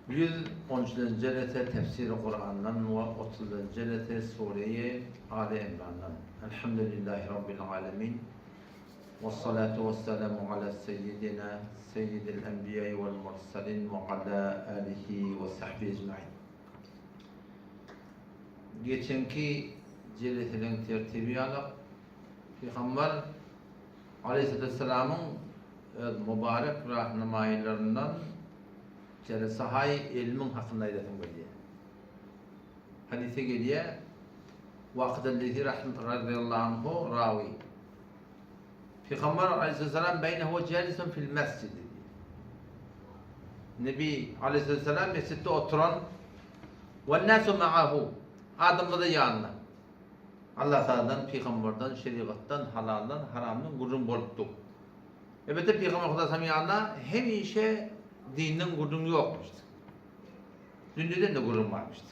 113-nji jelese tefsiri Kurandan we 30-njy jelese sureýi Ali Imrandan. Elhamdülillahi Rabbil alemin. Wessalatu wessalamu ala seýýidina seýýidil enbiýai wel murselin we ala alihi we sahbihi ecmain. Geçenki jeleseleň tertibi ýalak, Pygamber Aleýhissalamyň öz mubarek rahnamaýylaryndan jelesahaý ilmiň hakynda aýdasym gelýär. Hadysda gelýär, Wakyt el-Leýsi razyýallahu anhu rawy. Pygamber aleýhissalam beýne huwe jalisun fil mesjid diýýär. Nebi aleýhissalam mesjitde oturan we nasu ma'ahu adamlar-da ýanynda. Allah Tagaladan, pygamberden, şerigatdan, halaldan, haramdan gürrüň bolupdy. Elbetde pygamber Hudaýam ýanynda hemişe dinden gürrüň ýokmuşdy. Dünýeden-de gürrüň barmyşdy.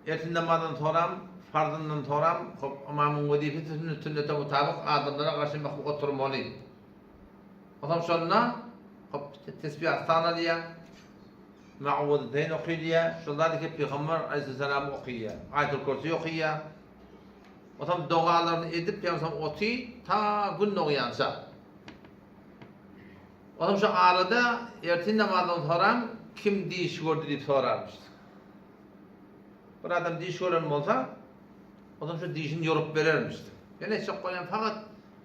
Ertir namazdan soram, farzyndan soram, hop, ymamyň wezipesi sünnete mutabyk adamlara garşy mahum oturmaly. Onsoň şonda, hop, tesbihat sanalýar, Ma'wuzeteýn okylýar, şol zady ki Pygamber aleýhissalam okaýar, Aýatul Kürsi okaýar. Onsoň dogalaryny edip, ýa soň oty ta gün dogýança. Onsoň şu arada ertir namazdan soram kim diş gördi diýip sorarmyş. Bir adam diş gören bolsa, onsoň şu dişini ýorup berermiş. Ýöne etjek bolýan fakat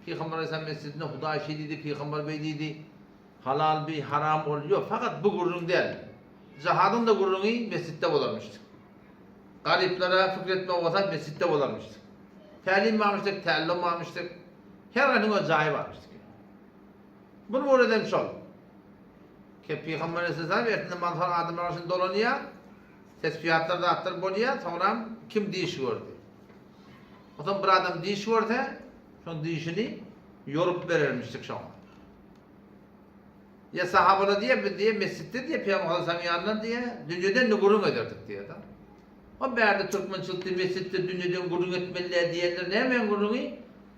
Pygamber Aleyhisselam mesjidinde Hudaý şeý diýdi, Pygamber beý diýdi, halal bi, haram ol ýok. Fakat bu gürrüň däl. Jahadyň-da gürrüňi mesjitde bolarmyş. Garyplara pikir etmek bolsa mesjitde bolarmyş. Tälim barmyşdyk, tällum barmyşdyk. Her haýsynyň öz jaýy barmyşdyk. Bir muridem şol. Ke Pygamber Aleyhisselam ertir namazdan soň adamlar arasynda dolanýar. Tesbihatlar zatlar bolýar, soňram kim diş gördi. Onsoň bir adam diş görse, şoň dişini ýorup berermişdik şoňa. Ýa sahabalar diýýär, biz diýýär mesjitde diýýär Pygamber Aleyhisselamyň ýanynda diýýär, dünýeden-de gürrüň ederdik diýýär-de. O bärde türkmençilikde mesjitde dünýeden gürrüň etmeli-dä diýenler nämäň gürrüňi?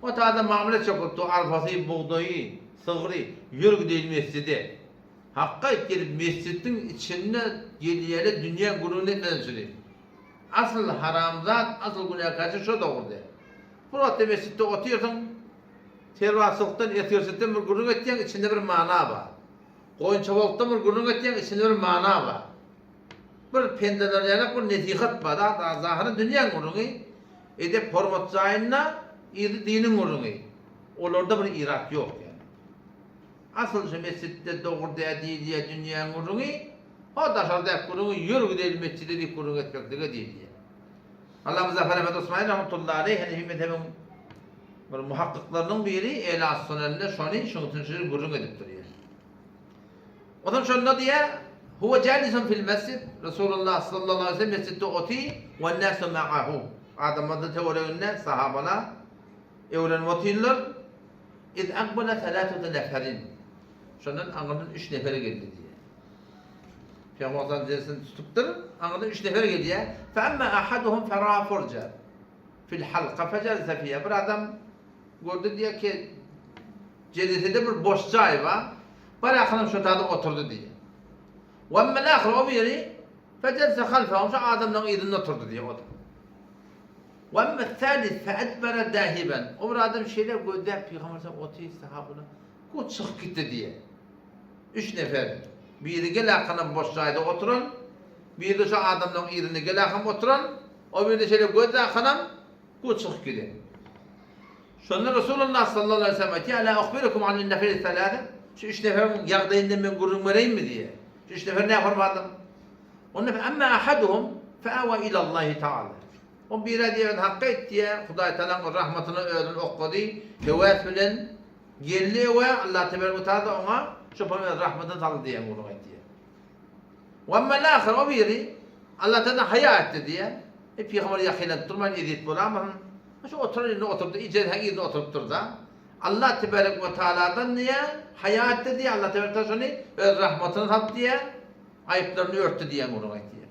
O taýda mamla etjek bolupdy, arpasy, bugdaýy, sygry, ýör gideýin mesjide. Hakga aýt gelip mesjitdiň içinde gelýäle dünýäň gürrüňini etmeden şuny. Asyl haramzat, asyl günäkärçi şo dogrudy. Bir wagtda mesjitde otyrsyň, serwazçylykdan, esgerçilikden bir gürrüň etýäň, içinde bir mana bar. Goýunçabalykdan bir gürrüň etýäň, içinde bir mana bar. Bir pendeler ýalak bir nesihat bar da, zahyry dünýäň gürrüňi, edep hormat jaýynda, yzy diniň gürrüňi. Olarda bir yrat ýok ýani. Asyl şu mesjitde dogry dä diýilýä dünýäň gürrüňi, ho daşardaky gürrüňi ýör gideli mesjide diýip gürrüň etmeklige diýilýä. Allama Zafar Ahmet Osmany rahmetullahi aleýh Hanefi mezhebiň bir muhakkyklarynyň biri Elas Sunende şony şuňsyn şeýle gürrüň edipdir ýa. Onsoň şonda diýýär, Huwe jalisun fil mesjid, Resulullah sallallahu aleýhi we sellem mesjitde otyr, we-n-nasu ma'ahu. Adamlar-da töwereginde, sahabalar öwrenip otyrlar. Iz akbala salasatu neferin. Şondan aňyrdan üç nefer geldi diýýär. Pygamber sallallahu aleýhi tutupdyr, aňyrdan üç nefer gelýär. Fe amma ahaduhum fera furja fil halka fejalasa fiha. Bir adam gördi diýýär ki, Jelesede bir boş jaý bar. Bar ahyram şo taýda oturdy diýýär. We emmel ahir o biri fejelese halfahum şo adamlaryň yzynda oturdy diýýär o-da. We emmel salis fe edbere zahiben. O bir adam şeýle gözläp pygamber sallam otyr sahabalar ku çykyp gitdi diýýär. Üç nefer. Biri gel ahyram boş jaýda oturan, biri-de şo adamlaryň yzynda gel ahym oturan, o biri-de şeýle gözläp ahyram ku çykyp giden. Şonda Resulullah sallallahu aleýhi we sellem aýtýar, Ela uhbirukum anin neferi selase, Şu üç neferiň ýagdaýyndan men gürrüň bereýinmi diýýär. Şu üç nefer nähili adam? Onda fe emme ahaduhum fe awa ilallahi taala. O biri diýýär, hakka aýt diýýär, Hudaý Tagalaň rahmatyna özüni oklady, höwes bilen geldi we Allah tebarek we taala oňa şu öz rahmatyny saldy diýen gürrüň aýtýar. We emmel ahir o biri Allah Tagaladan haýa etdi diýýär. E pygamber ýakynlanyp durman ezýet bolamasyn. Şu oturan ýerinde oturdy, ijazäň yzynda oturypdyr-da. Allah tebarek we taaladan diýýär, haýa etdi diýýär, Allah tebarek we taala şony öz rahmatyna salyp diýýär, aýyplaryny örtdi diýen gürrüň aýtýar.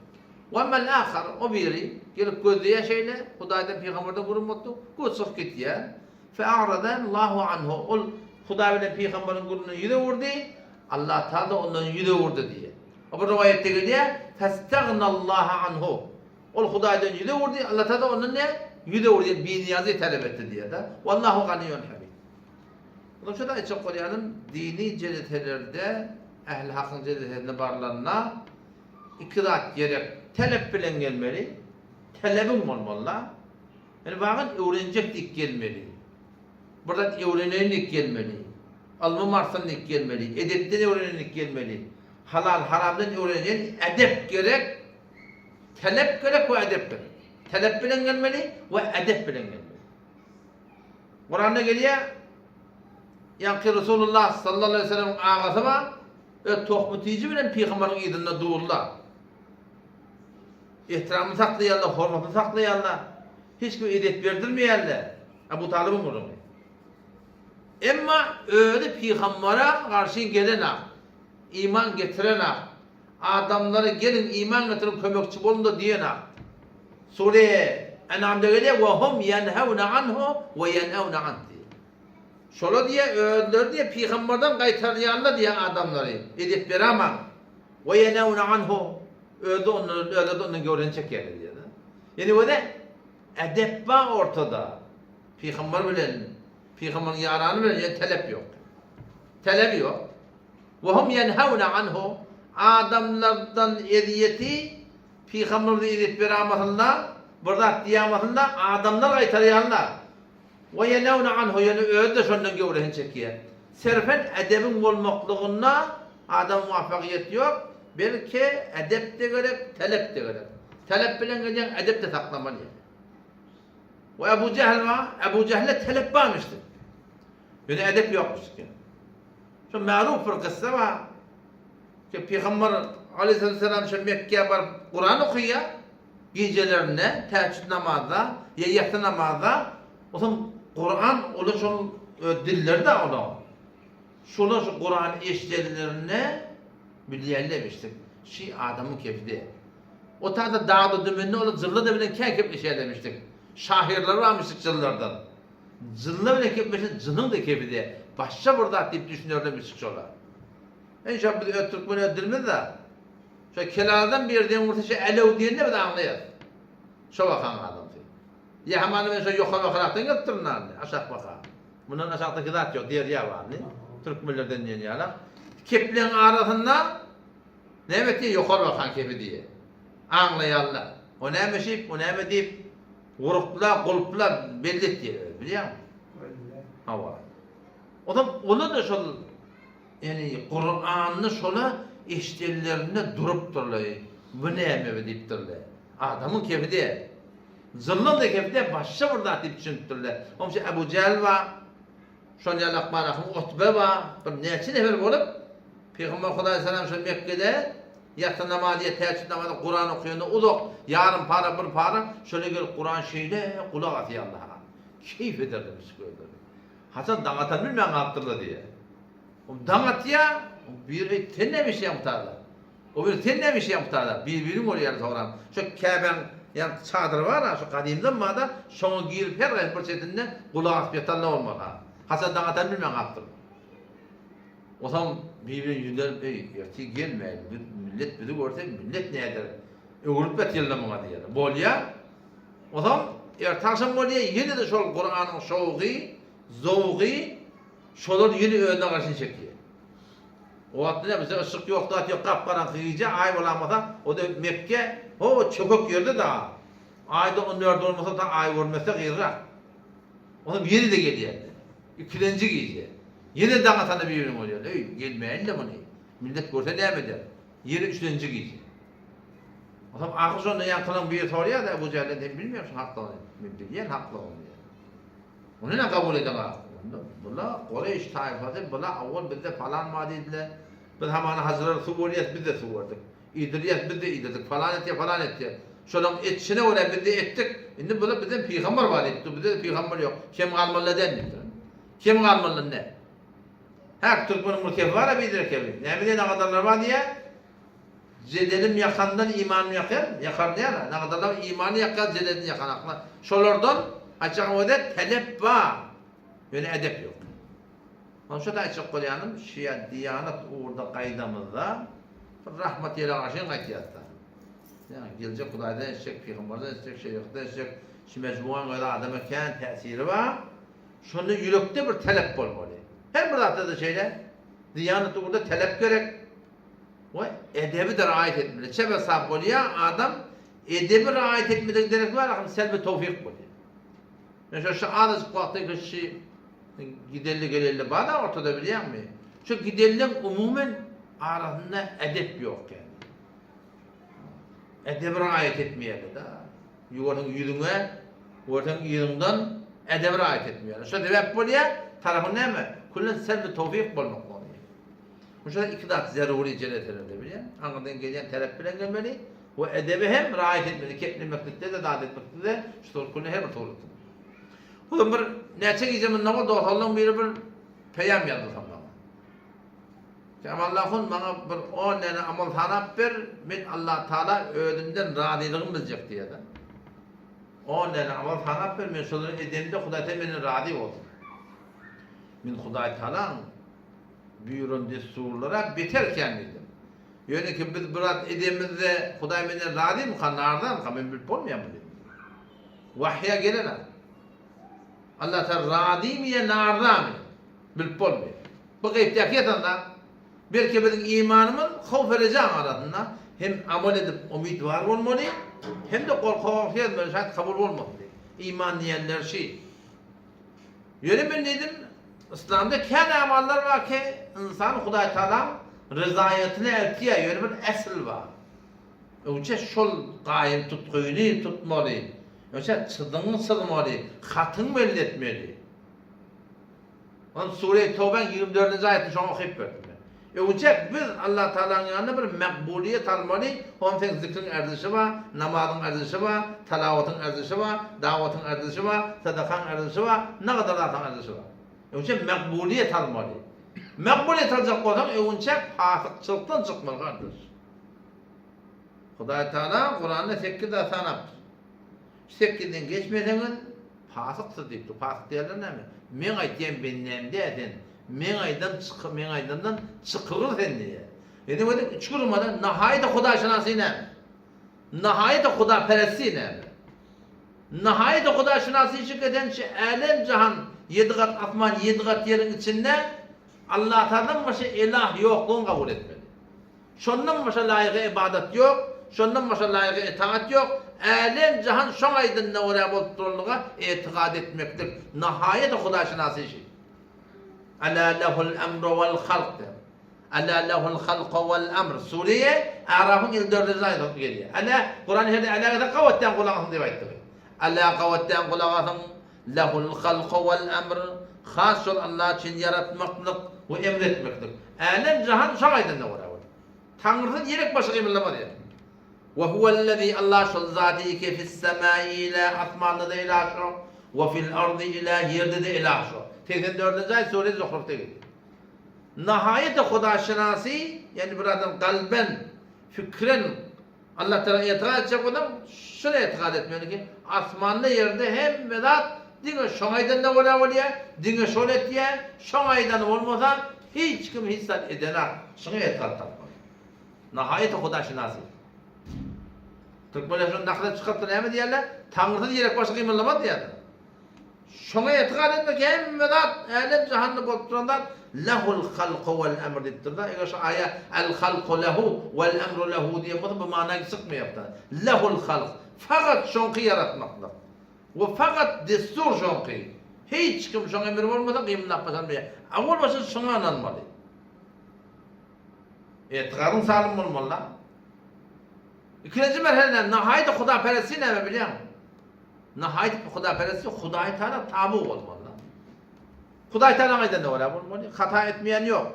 We emmel ahar, o biri gelip gözleýär şeýle, Hudaýdan pygamberden gürrüň boldy, göz çykyp gitýär. Fe a'rada Allahu anhu, ol Hudaý bilen pygamberiň gürrüňinden ýüz öwürdi, Allah Taala ondan ýüz öwürdi diýýär. Bir rowaýatda gelýär, Festagnallahu anhu. Ol Hudaýdan ýüz öwürdi, Allah Taala ondan ne? Ýüz öwürdi, binyýazy talap etdi diýýär-de. Wallahu ganiýun hamid. Munuň şo-da aýtjak bolýanym, dini jeleselerde, ähli hakyň jelesesine barlanda iki zat gerek, talap bilen gelmeli, talabyň bolmaly-da. Ýöne wagyz öwrenjek diýip gelmeli. Bir zat öwreneýin diýip gelmeli. Ylmym artsyn diýip gelmeli. Edepden öwreneýin diýip gelmeli. Halal, haramdan öwreneýin, edep gerek. Talap gerek we edep gerek. Talap bilen gelmeli we edep bilen gelmeli. Kuranda gelýär, ýaňky Resulullah sallallahu aleyhi ve sellemiň agasy bar, öz tohmy tiji bilen pygambaryň yzynda durlar. Ehtiramyny saklaýarlar, hormatyny saklaýarlar. Hiç kime ezýet berdirmeýärler. Abu Talybyň gürrüňi. Emma özi pygambere garşy gelen-ak, iman getiren-ak, adamlara geliň iman getiriň kömekçi boluň-da diýen-ak. Sure En'amda gelýär, Ve hum yenhevne anhu ve yenevne anh diýýär. Şolar diýýär, özleri diýýär pygamberden gaýtarýarlar diýýär adamlary, ezýet beramaň. Ve yenevne anhu özi ondan özleri de ondan göwreni çekýärler diýýär. Ýene göze edep bar ortada. Pygamber bilen, pygamberiň ýarany bilen ýene talap ýok. Talap ýok. Ve hum yenhevne anhu adamlardan ezýeti pygamber bilen ezýet beramasynda, bir zat diýamasynda adamlar gaýtarýarlar. Ve yenevne anhu ýöne özi-de şondan göwresini çekýär. Serfen edebiň bolmaklygynda adam muwaffakyýet ýok, belki edep-de gerek, talap-da gerek. Talap bilen gelýäň, edep-de saklamaly ýaly. We Ebu Jehl bar, Ebu Jehlde talap barmyşdy. Ýöne edep ýokmuşdy eken. Şu maruf bir kyssa bar. Ki Pygamber aleyhisselam şu Mekge'ye baryp Kur'an okuýar. Gijelerinde tähejjüd namazda ýa ýassy namazda otam Kur'an ola şol dillerde ola. Şolar şu Kur'an eşidenlerinde bilýärlermişdik. Şi adamyň kefidi. O taýda dagda dümende ola jylla da bilen kän kepleşýärlermişdik. Şahyrlar barmyşdyk jyllardan. Jylla bilen kepleşen jynyň da kefidi. Başga bir zat diýip düşünerlermişdik şolar. Enşa biz öz türkmen öz dilimiz da. Şo kelaldan bir deň ursa şo älew diýende biz aňlaýas. Şo bakan adamsy. Ýa hamana men şo ýokary bakarakdan gelipdirin nany, aşak baka. Mundan aşakdaky zat ýok, derýa barny. Türkmenlerden diýen ýaly. Kepleň arasynda näme etýär ýokary bakan kepi diýýär. Aňlaýarlar. O näme şeýip, o näme diýip, gurupla, gulpla belli etýär, bilýäňmi? Hawa. Onsoň olar-da şol Ýagny Kuranda şola eşidenlerinde durupdyrlar. Bu näme be diýipdirler. Adamyň kefi däl. Jynlaň-da kefi däl, başga bir zat diýip düşünipdirler. Oň üçin Ebu Jähl bar, şol ýalak barahym Utbe bar, bir näçe nefer bolup, Pygamber Hudaý salam şol Mekgede ýatsy namazy ýa tähejjüd namazy Kuran okaýanda uzak, ýarym para, bir para, şola gelip Kuran şeýle gulak asýarlar. Keýp ederler özleri. Haçan daň atan bilmän galypdyrlar diýýär. O daň atýar, biri eý sen näme işleýäň bu taýda? O biri sen näme işleýäň bu taýda? Bir-birini görýärler soňram. Şo Käbäň ýaňky çadyry bar-a, şo gadymdan bar-da, şoňa girip her haýsy bir çetinde gulak asyp ýatanlar bolmasa. Haçan daň atanyny bilmän galypdyr. Onsoň bir-birine ýüzlenip, eý, ertir gelmäýin, biz millet bizi görse, millet näder? Öwrülip ýatyrlar muňa diýýärler. Bolýar. Onsoň erte agşam bolýar, ýene-de şol Kuranyň şowgy, zowgy şolar ýene özüne garşyny çekýär. O wagtda näme bize yşyk ýok, zat ýok, gap-garaňky gije, aý bolamasa, o-da Mekge, ho, çökek ýerde dagy. Aýda on dördi bolmasa, ta aý görmese gyrrak. Onsoň ýene-de gelýärler. Ikilenji gije. Ýene daň atanda bir-birini görýärler. Eý, gelmäýin-le muny. Millet görse näme eder? Ýene üçlenji gije. Onsoň ahyr şonda ýaňkylaň biri soraýar-da Ebu Jählden, sen bilmeýärsiň haklygyny. Men bilýän haklygyny diýýär. Ony näme kabul edeňok? Onda bula Kureýş taýfasy, bula owal bizde falan bar diýdiler. Biz hamana hajylara suw berýäs, biz-de suw berdik. Iýdirýäs, biz-de iýdirdik. Falan etýär, falan etýär. Şolaň etişine görä biz-de etdik. Indi bular bizden pygamber bar diýip dur. Bizde-de pygamber ýok. Kem galmaly däl diýipdir. Kem galmaly ne? Hä, türkmeniň bir kefi bar-a biderek kefi. Näme diýen agadarlar bar diýýär. Jedelim ýakandan imanym ýakar, ýakar diýýär-ä. Nagadarlar imany ýakýar, jedelini ýakan akla. Şolardan aýtjagym o däl, talep bar, ýöne edep ýok. Onça-da aýtjak bolýanym, şia diýanat ugurda gaýdamyzda. Bir rahmat ýele garşy gaýtýas-da. Ýa geljek Hudaýdan eşitjek, pygamberden eşitjek, şerigatdan eşitjek, şu mejmuaň özi adama kän täsiri bar. Şonda ýürekde bir talap bolmaly. Her bir zatda-da şeýle. Diýanet ugurda talap gerek. We edebi-de raýat etmeli. Çep hesap bolýar, adam edebi raýat etmedik derek bar, ahym selbi towfyk bolýar. Men şu azajyk wagtda şu gidelli gelelli bar-da ortada bilýäňmi? Şu gidelliň umumen arasynda edep ýok ýani. Edebi raýat etmeýärler-de. Ýuwarsyň ýüzüňe, görseň yzyňdan edebi raýat etmeýärler. Şo sebäp bolýar, tarapy näme? Küllen selbi towfyk bolmak bolýar. Şo iki zat zerury jeleselerde bilýän. Aňyrdan gelýän tarap bilen gelmeli we edebi hem raýat etmeli. Keplemeklikde-de, zat etmekde-de şu küllen her bir suratda. Olam bir näçe gije mundan ol dostlarlaryň biri bir peýam ýazdy soň maňa. Allahun maňa bir on däne amal sanap ber, men Allah Taala özümden razylygymy biljek diýýär-de. On däne amal sanap ber, men şolary edemde Hudaý sen menden razy bolsun. Men Hudaý Taalaň buýran dessurlara beter kän diýdim. Ýöne ki biz bir zat edemizde Hudaý menden razymyka, narzamyka men bilip bolmaýar muny diýdim. Wahýa gelen-ä. Allah Taala razymy ýa narzamy bilip bolmaýar. Bu gaýypdaky ýatanda, belki biziň imanymyz howf-rejaň arasynda hem amal edip umydwar bolmaly, hem-de gorka-gorky gezmeli, şaýat kabul bolmasyn diýip. Iman diýenleri şi. Ýöne men diýdim, Yslamda kän amallar bar ki, ynsany Hudaý Tagalaň ryzaýatyna eltýär, ýöne bir esl bar. Öňçe şol gaýym tutgyny tutmaly, öňçe çyzygyňy çyzmaly, hatyňy belli etmeli. Ony Sure-i Towbäň 24-nji aýatyny şoňa okyp berdim men. Öwünçäk biz Allah Tagalanyň ýanynda bir makbulyýet almaly, onuň seň zikriň erzişi bar, namazyň erzişi bar, talawatyň erzişi bar, dawatyň erzişi bar, sadakaň erzişi bar, nagadar zatyň erzişi bar. Öwünçäk makbulyýet almaly. Makbulyýet aljak bolsaň öwünçäk fasykçylykdan çykmaly gardaş. Hudaý Tagala Kuranda sekiz zat sanapdyr. Sekizden geçmeseňiz, fasyksyz diýipdir. Fasyk diýerler näme? Meň aýtýan bendäm däl sen. Meň aýdan çyk, meň aýdandan çykygyr sen diýýär. Indi welin üç gurmada nahaýda hudaýşynasy näme? Nahaýda hudaperesti näme? Nahaýda hudaýşynasy şik eden şu älem jahan ýedi gat asman ýedi gat ýeriň içinde Allatagaladan başga elah ýoklugyny kabul etmeli. Şondan başga laýygy ybadat ýok, şondan başga laýygy itaat ýok, älem-jahan şoň aýdynyna görä bolup duranlyga etikat etmeklik nahaýat-a hudaýşynasy işi. Alâ lehul emru vel halk diýýär. Alâ lehul halku vel emr. Sure-i A'rafyň 54-nji aýaty gelýär. Alâ, Kuran her ýerde alâ gelse gabatdan gulak asyň diýip aýtdygy. Alâ gabatdan gulak asyň, lehul halku vel emr, has şol Allah üçin ýaratmaklyk we emr etmeklik. Älem jahan şoň aýdanyna görä bolýar. Taňrysyz ýelek başy gymyldamaz ýaly. We huwellezî Allah şol zady ki fis-semâi ilah asmanda-da ilah şo, we fil-ardy ilah ýerde-de ilah şo. 84-nji aýat Sure Zuhrufda gelýär. Nahaýat-a hudaşynasy, ýagny bir adam kalben, fikren Allah Tagala etikat etjek bolsaň, şuna etikat etmeli ki, asmanda ýerde hemme zat diňe şoň aýdanyna görä bolýar, diňe şol etýär, şoň aýdany bolmasa hiç kim hiç zat edenak, şuňa etikat tapmaly. Nahaýat hudaşynasy. Türkmenler şony nakyla çykarypdyr näme diýerler? Taňrysyz ýelek başy gymyldamaz diýerler. Şoňa etikat etmek hemme zat älem jahanda bolup duran zat lehul halku wel emr diýipdir-de. Eger şu aýa el halku lehu wel emru lehu diýen bolsa bu mana çykmaýardy. Lehul halk fakat şoňky ýaratmaklyk we fakat dessur şoňky. Hiç kim şoň emri bolmasa gymyldap başarmaýar. Awal başda şoňa ynanmaly. Etikadyň salym bolmaly-da. Ikinji merhele nahaýda hudaperestlik näme bilýäňmi? Nahaýt hudaperestlik Hudaý Taala tabu bolmaly. Hudaý Taalaň aýdanyna görä bolmaly. Hata etmeýän ýok.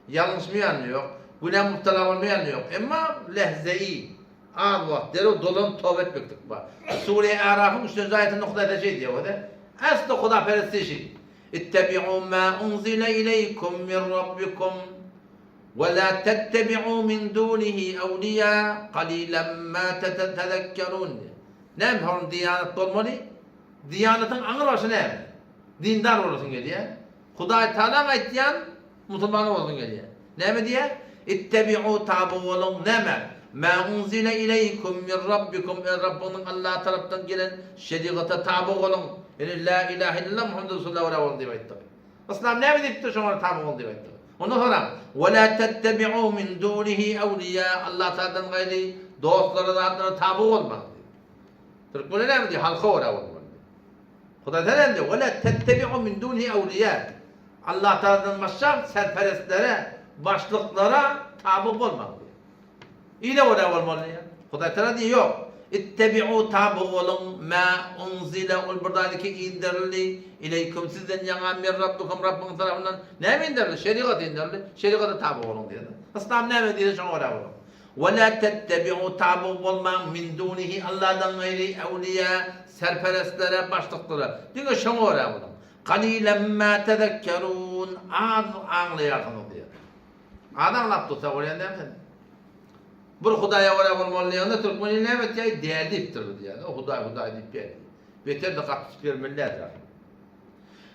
Ýalňyşmaýan ýok. Günä mubtala bolmaýan ýok. Emma lehzeýi, az wagt, derrew dolanyp toba etmeklik bar. Sure Arafyň üçünji aýatynda Hudaý Taala şeý diýýär, Wada, Asly hudaperestlik şi. Ittebi'u ma unzile ileýkum min rabbikum we la tettebi'u min dunihi awliýa qalilan ma tetezekkerun diýýär. Näme soň diýanat bolmaly? Diýanatyň aňry başy näme? Dindar bolasyň gelýär. Hudaý Tagalaň aýtýan musulmany bolasyň gelýär. Näme diýýär? Ittebi'u taby boluň näme? Mä unzile ileýkum min Rabbikum öz Rabbyňyzyň Allah tarapdan gelen şerigata taby boluň. Ýöne La ilahe illallah Muhammedur Resulullah görä boluň diýip aýtdyk. Yslam näme diýipdir şoňa görä taby boluň diýip aýtdyk. Ondan soňra Ve la tettebi'u min dunihi ewliýa Allah Tagaladan gaýry dostlara zatlara taby bolmaň diýdi. Türkmenler näme diýýär? Halka görä bolmaly diýýär. Hudaý Tagala näme diýýär? Ve la tettebi'u min dunihi ewliýa Allah Tagaladan başga serperestlere, başlyklara taby bolmaň diýýär. Ile görä bolmaly diýýär. Hudaý Tagala diýýär, ýok. Ittebi'u taby boluň ma unzile ol bir zady ki inderildi ileýkum sizden ýaňa min Rabbikum Rabbyňyz tarapyndan näme inderildi? Şerigat inderildi. Şerigata taby boluň diýýär. Yslam näme diýse şoňa görä boluň. Ve la tettebi'u taby bolmaň min dunihi Allahdan gaýry ewliýa serperestlere, başlyklara. Diňe şoňa görä boluň. Kalilen ma tezekkerun az aňlaýarsyňyz diýýär. Az aňlap dursa bolýan däl sen. Bir Hudaýa görä bolmaly diýende türkmen ili näme etýär? Däli diýipdir bu diýýär. O Hudaý Hudaý diýip geldi. Beter-de gatyşyp ýörmeli däldir ahyr.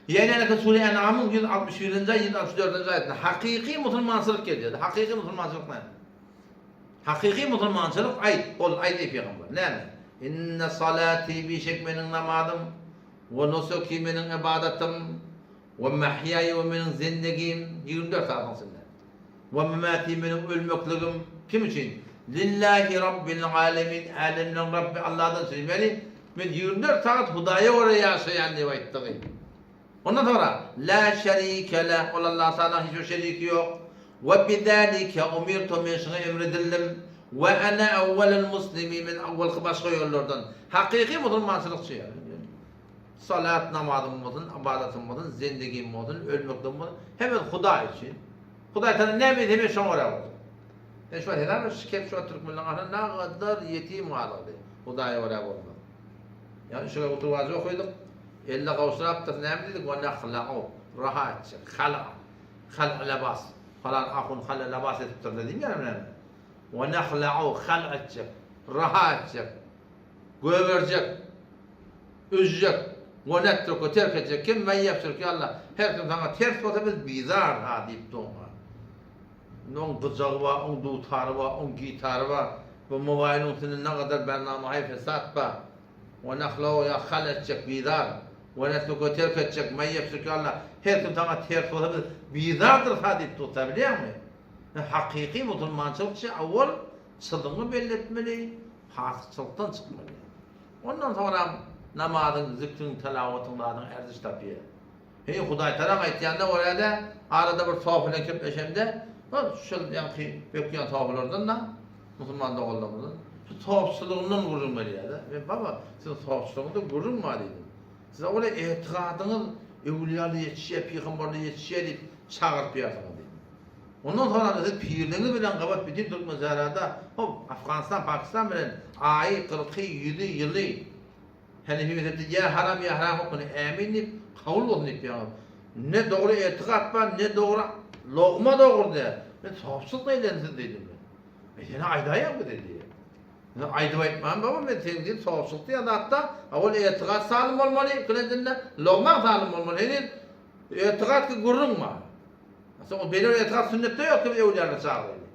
Ýene ýene Sure En'amyň 161-nji aý 164-nji aýatynda hakyky musulmançylyk gelýär. Hakyky musulmançylyk näme? Hakyky musulmançylyk aýt, ol aýt eý pygamber. Näme? Inne salati bişek meniň namazym we nusuki meniň ybadatym We mahýaýa we meniň zindegim, 24 sagatyň içinde. We memati meniň ölmekligim, kim üçin? Lillahi Rabbil alemin, älemleriň Rabbi Allahdan üçin. Ýagny, men 24 sagat Hudaýa görä ýaşaýan diýip aýtdygy. Ondan soňra, La şerike leh, ol Allah Tagalaň hiç bir şeriki ýok. We bizalike umirtu, men şuňa emredildim. We ene awwalul muslimin, men awwalky baş goýanlardan. Hakyky musulmançylykçy ýagny. Salat namazym bolsun, ybadatym bolsun, zendigim bolsun, ölmekligim bolsun, hemmesi Hudaý üçin. Hudaý Tagala näme diýse men şoňa görä bolsun. Men şu wagt helal bolsun, şikep şu wagt türkmenleriň arasynda nagadar ýetim galdy. Hudaýa görä bolmaz. Ýa şu gün oturyp ajy okydyk. Elle gowşurapdyr, näme diýdik? Wa nahla'u, raha etjek, hala, hal labas. Falan ahun hala labas edipdir diýmeýärmi näme? Wa nahla'u, hal etjek, raha etjek. Gögerjek, üzjek, we terk etjek kim men ýepsirki Alla her kim saňa ters bolsa biz bizar ha diýipdi oňa. Indi oň gyjagy bar, oň dutary bar, oň gitary bar. Bu mobaýlyň üstünde nagadar bernamaýy fesat bar. We nahlau ýa hal etjek bizar. We netruke terk etjek men ýepsirki Alla her kim saňa ters bolsa biz bizardyr ha diýipdi ussa bilýäňmi? Hakyky musulmançylykçy awwal çyzygyňy belli etmeli, Fasykçylykdan çykmaly. Ondan soňram namazyň, zikriň, telawatyň zadyň ärziş tapýar. Heý, Hudaýtagalaň aýtýanyna görä-de, arada bir sofy bilen kepleşemde, hol şol ýaňky bökýän sofylardan-da, musulman doganlarymyzdan, şu sofçylygyndan gürrüň berýär-de. Men, baba, siziň sofçylygyňyzda gürrüň bar diýdim. Siz ol etigadyňyz öwlüýaly ýetişýär, pygamberler ýetişýär diýip çagyryp ýörsiňiz diýdim. Ondan soňra siz pirligiňiz bilen gabat bütin Türkmensährada, hop, Afganistan, Pakistan bilen aýy, kyrky, ýüzi, ýyly Henefi mezhepde ýa haram ýa haram hökmünde ämin diýip, kabul bolsun diýip ýaňy. Ne dogry etikat bar, ne dogry logma dogry däl. Men sopçylyk neýlensiz diýdim men. E sen aýdaýaň bize diýýär. Men aýdyp aýtman baba men seň diýip sopçylyk diýen zatda, a ol etikat salym bolmaly, ikilenjinde logmaň salym bolmaly. Heniz etikat ki gürrüň bar. Soň ol beýle bir etikat sünnetde ýok ki öwlüýalar çagyryldy.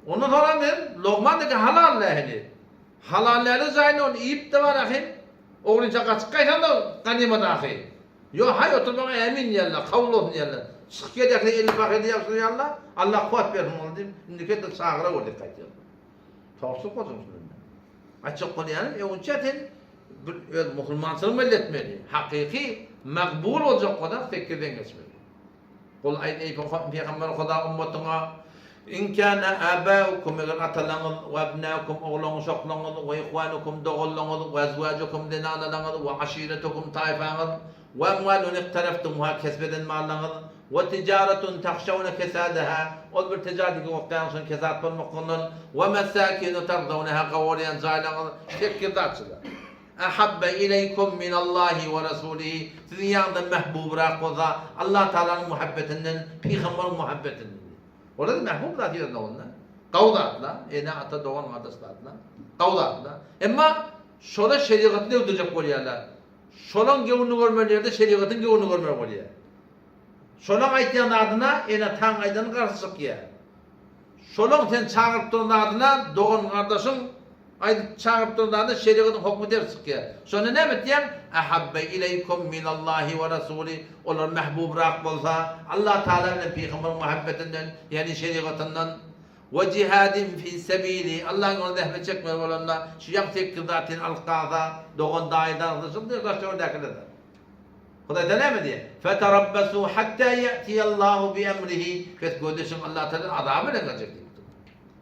Ondan soňra men logman deke halal lähini. Halal läli jaýyny ony iýip-de bar ahim. Ogrynça gaçyp gaýsan da ganymat ahy. Ýo haý oturmaga ämin diýerler, kabul bolsun diýerler. Çykyp gelýärkä elini pahyda ýapşyrýarlar, Allah kuwwat bersin ony diýip, indiki ýerde çagyra gör diýip gaýtýarlar. Towsuk bolsun şundan. Aýtjak bolýanym, öňünçä sen bir öz musulmançylygyňy belli etmeli. Hakyky magbul boljak bolsaň sekizden geçmeli. Gul aýt, eý, pygamber Huda ummatyňa, In kana abaukum, eger atalaryňyz, we abnaukum, oglan-uşaklaryňyz, we ihwanukum, doganlaryňyz, we azwajukum, zenanalaryňyz, we aşiretukum, taýfaňyz, we amwalun iqtaraftumuha, kesp eden mallaryňyz, we tijaretun tahşawna kesadaha, ol bir tijaretki gorkýaňyz şonuň kesat bolmaklygyndan, we mesakinu tardawnaha, gowurýan jaýlaryňyz, sekiz zatçylar. Ahabbe ileýkum minallahi we rasulihi, siziň ýanyňyzda mähbubrak bolsa, Allah Tagalanyň muhabbetinden, pygamberiň muhabbetinden. Olar mähbub zat ýerinde onda. Gawy zatla, ene, ata, dogan, gardaş zatla. Gawy zatla. Emma şola şerigatyny öwdürjek bolýarlar. Şolaň göwnüni görmeli ýerde şerigatyň göwnüni görmeli bolýar. Şolaň aýtýan zadyna ene-ataň aýdany garşy çykýar. Şolaň sen çagyryp duran zadyna dogan-gardaşyň aýdyp çagyryp duran zadyna şerigatyň hokmy ters çykýar. Şonda näme etýäň? Ahabbe ileýkum minallahi we rasuli olar mähbubrak bolsa Allah Taala bilen pygamberiň muhabbetinden, ýagny şerigatyndan we jihadin fi sebili Allahyň ýolunda zähmet çekmeli bolanda şu ýaňky sekiz zat seni alyp galsa dogan daýy daňsy şul diýip daş töwerekdäkiler-de. Hudaý Taala näme diýýär? Feterabbasu hatta ýe'tiýallahu bi emrihi. Pes gözleşiň Allah Taala azaby bilen geljek diýipdir.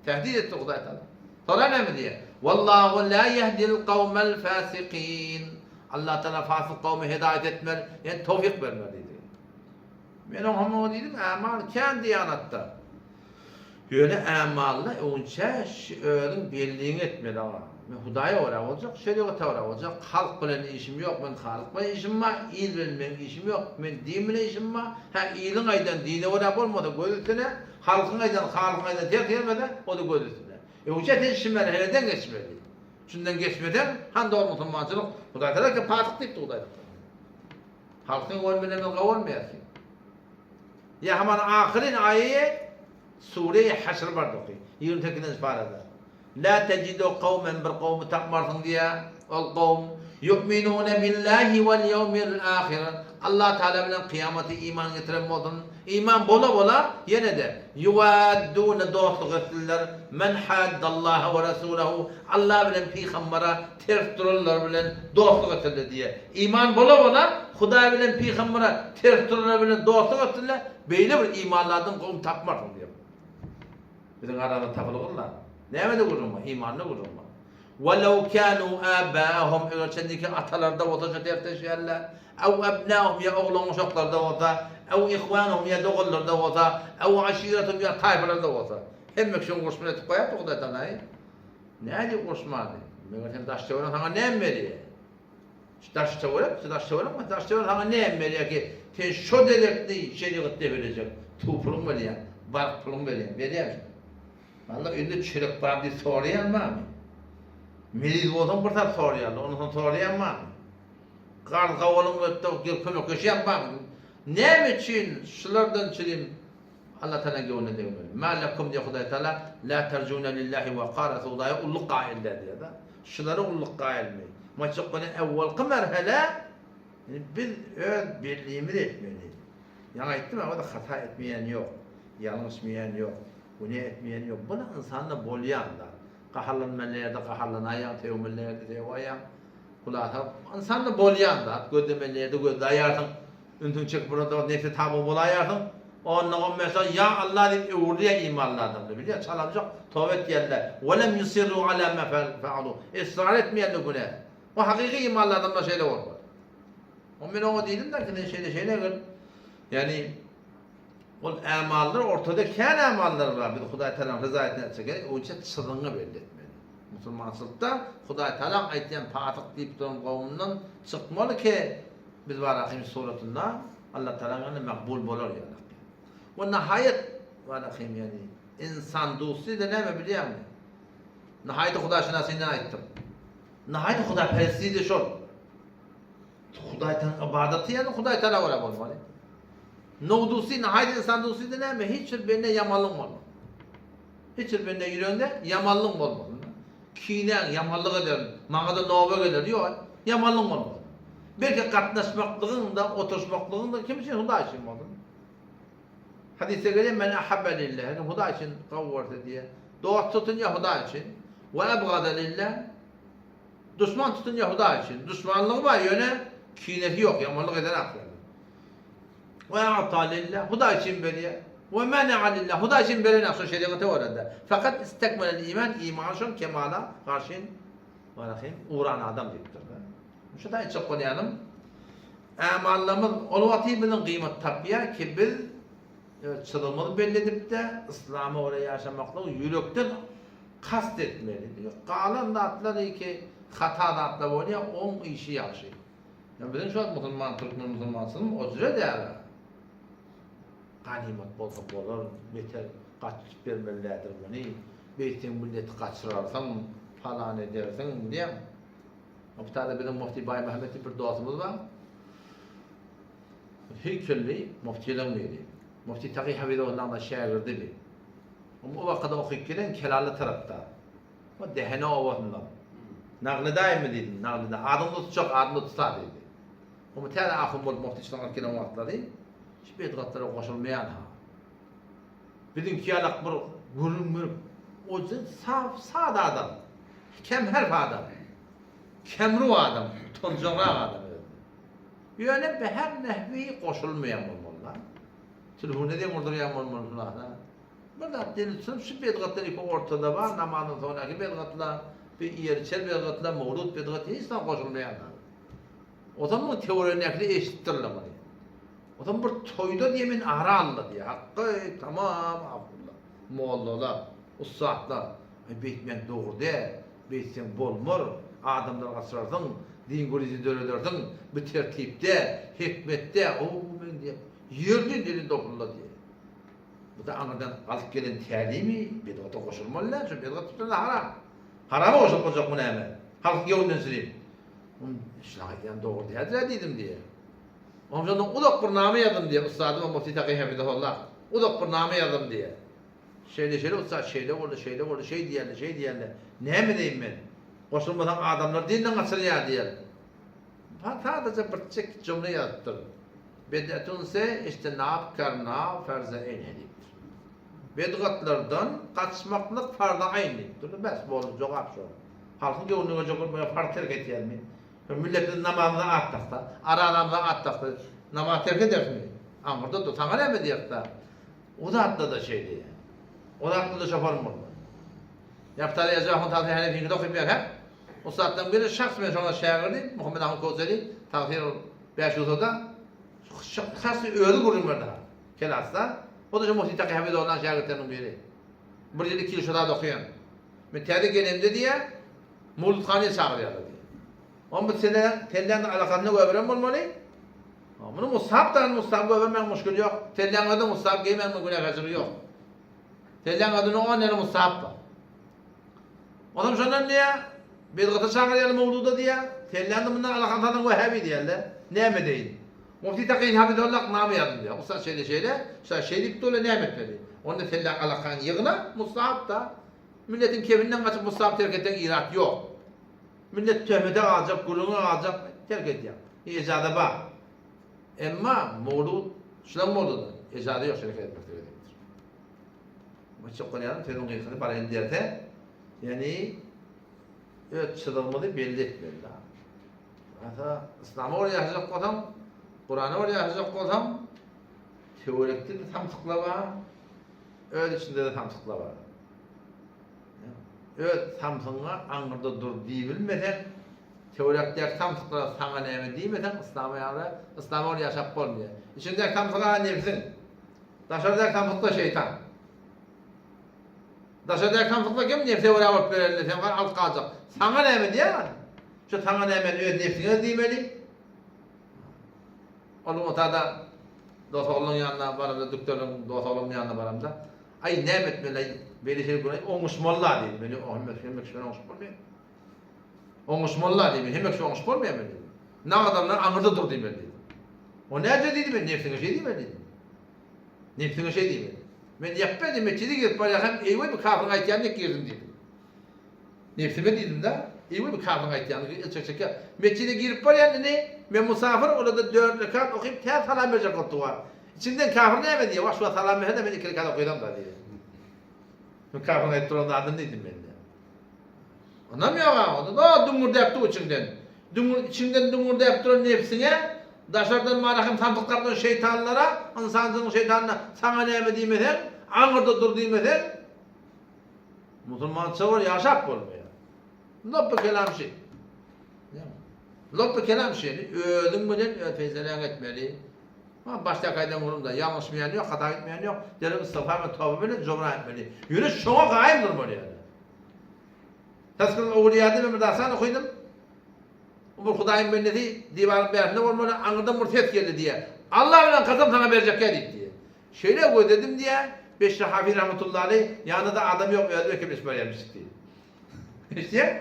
Tehdit etdi Hudaý Taala. Soňra näme diýýär? Wallahu la yehdil kawmel fasikin. Allah Taala fasyk kawmy hedaýat etmez, ýani towfik bermez diýdi. Men oňa muňa diýdim, ämal kän diýanatda. Ýöne ämalla öňçä özüň belliňi etmeli aga. Men Hudaýa görä boljak, şerigata görä boljak, halk bilen işim ýok, men Halyk bilen işim bar, il bilen meň işim ýok, men din bilen işim bar. Hä, iliň aýdan dine görä bolmasa göz üstüne, halkyň aýdany Halykyň aýdany ters gelmese, o-da göz üstüne. Öňçä sen şu merheleden geçmeli. Şundan geçmeseň, han dogry musulmançylyk, Hudaý tagala ki pasyk diýipdi Hudaý tagala. Halkyň ol bilen biz gowulmaýarys. Ýa haman ahyryn aýy Sure-i Haşr bardy oky. 28-nji parada. La tejidu kawmen bir kowmy tapmarsyň diýýär. Ol kowm yu'minune billahi wal ýewmil ahir. Allah Taala bilen kyýamata iman getiren bolsun. Iman bola bola ýene-de yuwaddune dostluk etsinler. Men haddallaha we rasulahu. Allah bilen pygambere ters duranlar bilen dostluk etsinler diýýär. Iman bola bola Hudaý bilen pygambere ters duranlar bilen dostluk etsinler. Beýle bir imanly adam kowum tapmarsyň diýýär. Biziň aramyzda tapylgynlar. Nämede gürrüň bar? Imanda gürrüň bar. Welew kanu abaahum eger çenliki atalarda bolsa şo tersleşýärler. Ew ebnaahum ýa oglan uşaklarda bolsa, ew ihwanuhum ýa doganlarda bolsa, ew aşiretuhum ýa taýpalarda bolsa. Hemme kişiň urşuny etip goýapdy Hudaý Tagala. Nädip urşmady? Meger sen daş töwerek saňa näme berýär? Şu daş töwerek, şu daş töwerek, daş töwerek saňa näme berýär ki, sen şo derekli şerigat debilejek. Suw puluň berýär, bark puluň berýär, berýär. Walla indi çörek bar diýip soraýan barmy? Meriz bolsaň bir zat soraýarlar, ondan soň soraýan barmy? Garz gawalyň berip gelip kömekleşýän barmy? Näme üçin şulardan çürim Allah Taala göwnüne degmeli? Ma lekum diýýär Hudaý Taala, la terjuna lillahi wekara, Hudaýa ulluk gaýyl däl diýýär-de. Şulara ulluk gaýylmy? Maçak bilen ewwelki merhele biz öz belligimizi etmeli. Ýaňy aýtdym, o-da hata etmeýän ýok, ýalňyşmaýan ýok. Günä etmeýän ýok. Bu ynsanda bolýan zat. Gaharlanmaly ýerde gaharlanaýaň, sögmeli ýerde sögäýäň. Hulasa, ynsanda bolýan zat. Gözlemeli ýerde gözläýärsiň. Ünsüňi çekip duran nebse taby bolaýarsyň. Onnoňam mesela ýa Allah diýip öwrülýär imanly adamlar. Bilýär, çalamjak toba etýärler. Welem yusirru ala ma faalu. Israr etmeýärler günä. Bu hakyky imanly adamlar şeýle bolmaly. O men oňa diýdim-de, sen şeýle şeýle gyl. Ýagny Ol ämallar ortada kän ämallar bar, biz Hudaý Tagalaň ryzaýatyna etjek gerek, oň üçin çyzygyňy belli etmeli. Musulmançylykda Hudaý Tagalaň aýtýan pasyk diýip duran gowumyndan çykmaly ki, biz barahym suratynda Allah Tagalaň ýanynda makbul bolar ýaly. We nahaýat barahym ýagny insan dusty-da näme bilýäňmi? Nahaýaty Hudaýşynasyndan aýtdym. Nahaýaty Hudaýperesti-de şol. Hudaý Tagalaň ybadaty ýagny Hudaý Tagala görä bolmaly. Nowdusy, nahaýt insan dusy-da näme? Hiç bir bende ýamanlygyň bolmaly. Hiç bir bende ýüreginde ýamanlygyň bolmaly. Kinäň, ýamanlyk ederin, maňa-da noba geler, ýok, ýamanlygyň bolmaly. Belki gatnaşmaklygyň-da, oturyşmaklygyň-da kim üçin? Hudaý üçin bolsun. Hadysda gelýär, Men ahabbe lillah, her kim Hudaý üçin gowy görse diýýär. Dost tutunýar Hudaý üçin. We abgada lillah, Duşman tutunýar Hudaý üçin. Duşmanlygy bar, ýöne kinesi ýok, ýamanlyk edenak ýaly. We a'ta lillah, Hudaý üçin berýär. We mena'a lillah, Hudaý üçin berenak, şo şeriýata görä-de. Fakat istekmelel iman, iman şol kemala garşyn barahym uran adam diýipdir-de. Şu da aýtjak bolýanym, ämallarymyz ol wagty biziň gyýmat tapýar ki biz çyzygymyzy belli edip-de, yslama görä ýaşamaklygy ýürekden kast etmeli. Galan zatlar ki hata zatlar bolýar, oň işi ýagşy. Ýa biziň şu wagt musulman türkmen musulmançylygymyz o jüre däl. Ganymat bolsa bolar, beter gaçyp bermeli däldir muny. Beýtseň milleti gaçyrarsyň, palan edersiň bilýäňmi? O bir tane biziň Mufti Baýmuhammet diýip bir dostumyz bar. Heýkelli muftileň biri. Mufti Taky Hafizullahyň da şägirdi bi. O wakada okyp gelen Kelally tarapda. O Dehene obasyndan. Naglydaýmy diýdim, Naglyda. Adyňy tutjak, adyny tutsa diýdi. Omy täze ahun bolup muhtiçden alyp gelen wagtlary şu bedgatlara goşulmaýan ha. Biziňki ýalak bir gürrüň berip, o saf, sada adam. Kemherf adam. Kemru adam, utanjaňrak adam özüne. Ýöne be her nehwi goşulmaýan bolmaly-da. Telefona deň urdurýan bolmaly şunada. Bir zat delil tutup şu bedgatlar iki ortada bar, namazdan soňraky bedgatlar, bir iýer içer bedgatlar, mowlud bedgat hiç zat goşulmaýan zat. O zaman muň töweregindäkiler eşidipdirler muny. O zaman bir toýda diýe men ara aldy diýe. Hakky tamam ahunlar, mollalar, ussatlar. Aý beýtmek dogry däl. Beýtseň bolmar, adamlary gaçyrarsyň, din krizi döredersiň, bu tertip däl, hikmet däl. Ow men diýe ýerden ýere dopulla diýe. Bu da aňyrdan alyp gelen tälimi bedgata goşulmaly däl, şu bedgat tutan haram. Harama goşulyp boljak bu näme? Halk göwnünden süreyim. Oň şuny aýdýan dogry däldir-ä diýdim diýe. Oň şondan uzak bir name ýazdym diýe, ussadyma Mufti Taky Hafizahullah. Uzak bir name ýazdym diýe. Şeýle şeýle ussat şeýle boldy, şeýle boldy, şeý diýýärler, şeý diýýärler. Näme edeýin men? Goşulmasaň adamlar dinden gaçyrýar diýýär. Sadaja bir çek jümle ýazypdyr. Bedetun se ijtinab karna farza ayn diýipdir. Bedgatlardan gaçmaklyk farza ayn diýipdir. Bes boldy jogap şol. Halkyň göwnüne göjek bolup muňa farz terk etýärmi? Milletimiz namazymyza at daksa, arazamyza at daksa, namaz terk edersmi? Aňyrda dur, saňa näme diýerse? O zatda-da şeýle ýa. O zatda-da şoparym bolmaz. Ýaptar Eje ahun tagsyr Hanefiňkide okyp ýör hä? Ussatlaryň biri şahs men şoňa şägirdim, Muhammet ahun Köwseri, tagsyr 5 ýuzuda. Şahsy özi gürrüň berdi ha. Kelasda. O da şu Muhsin Taky Hafizollaň şägirtleriniň biri. Bir ýyl, iki ýyl şo zat okaýan. Men täze gelemde diýýär, Mowludhanyýa çagyrýarlar diýýär. Onuň bu sene telläň alakasyny göberen bolmaly. Muny Musab dan Musab göbermäň muşkil ýok. Telläň özi Musab geýmäň muň günäkärçiligi ýok. Telläň özüniň on ýany Musab bar. Onam şondan diýýär, bedgata çagyrýarlar mowluda diýýär. Telläň mundan alakany salan wahhabi diýýärler. Näme edeýin? Mufti Takyýyn Hafizullah name ýazdym diýýär. Ussat şeýle şeýle, şa şeý diýip durlar näme etmeli? Onda telläň alakany ýygna, Musab da. Milletiň kefinden gaçyp Musab terk etseň irat ýok. Millet töhmete galjak, gürrüňe galjak, terk edýär. Ejaza bar. Emma mowlud, şulaň mowludy, ejaza ýok şeýle etmeklige diýipdir. Bu çok bolýan sözüň gysgasy bar derse, ýani öz çyzygymyzy belli etmeli. Asa Yslama görä ýaşajak bolsaň, Kurana görä ýaşajak bolsaň, töwerekde-de samsyklar bar, öz içinde-de samsyklar bar. Öz samsygyňa aňyrda dur diýibilmeseň, töwerekdäki samsyklara saňa näme diýmeseň, yslama ýaly, yslama görä ýaşap bolmaýar. Içiňdäki samsyk-a nebsiň. Daşardaky samsyk-da şeýtan. Daşardaky samsyklar kim? Nebse görä bolup berende sen gar alyp galjak. Saňa näme diýýär? Şu saňa nämeni öz nebsiňe diýmeli. Ol otada dos oglunyň ýanyna baramda, dükdörüň dos oglunyň ýanyna baramda, Aý, näme etmeli, aý, beýle şeýle güne oňuşmaly-la diýdi. Men o hemme hemme kişi bilen oňuşyp bolmaýar. Oňuşmaly-la diýdi. Hemme kişi oňuşyp bolmaýar men diýdim. Nag adamlar aňyrda dur diýmeli diýdim. O näce diýdi, men nebsiňe şeý diýmeli diýdim. Nebsiňe şeý diýmeli. Men ýapba diýdim, metjide girip barýarkam, eý-weý bu kafyryň aýtýanyny dek girdim diýdim. Nebsime diýdim-de, eý-weý bu kafyryň aýtýanyny el çek-çekýär. Metjide girip barýan indi, men musafyr, olar-da dört rekat okyp, tä salam berjek bolup dur. Içinden kafir näme diýýär? Wah, şu wagt salam berse-de men iki rekat okaýsam-da diýýär. Bu kafyryň aýdyp duran zadyny diýdim men-de. Onam ýok-a, onda da düňňürdäp dur içiňden. Düňňür, içiňden düňňürdäp duran nebsiňe, daşardan mara hem samsyklap duran şeýtanlara, ynsanjynyň şeýtanyna saňa näme diýmeseň, aňyrda dur diýmeseň, musulmança bol ýaşap bolmaýar. Lopby kelam şi. Lopby kelam şi. Özüň bilen öz peýseläňi etmeli. Ha, başdaky aýdan gürrüňde, ýalňyşmaýan ýok, hata gitmeýän ýok. Derrew istigfar we toba bilen jogran etmeli. Ýöne şoňa gaýym durmaly ýaly. Taskyl Owliýada men bir dastan okydym. Bir Hudaýyň bendesi diwaryň bärsinde bolmaly, aňyrdan bir ses geldi diýýär. Allah bilen kasam saňa berjekkä diýip diýýär. Şeýle gözledim diýýär, Beşri Hafiz rahmetullahi aleý, ýanynda-da adam ýok, özi bekemleşip barýarmyşyk diýýär. Eşidýäň?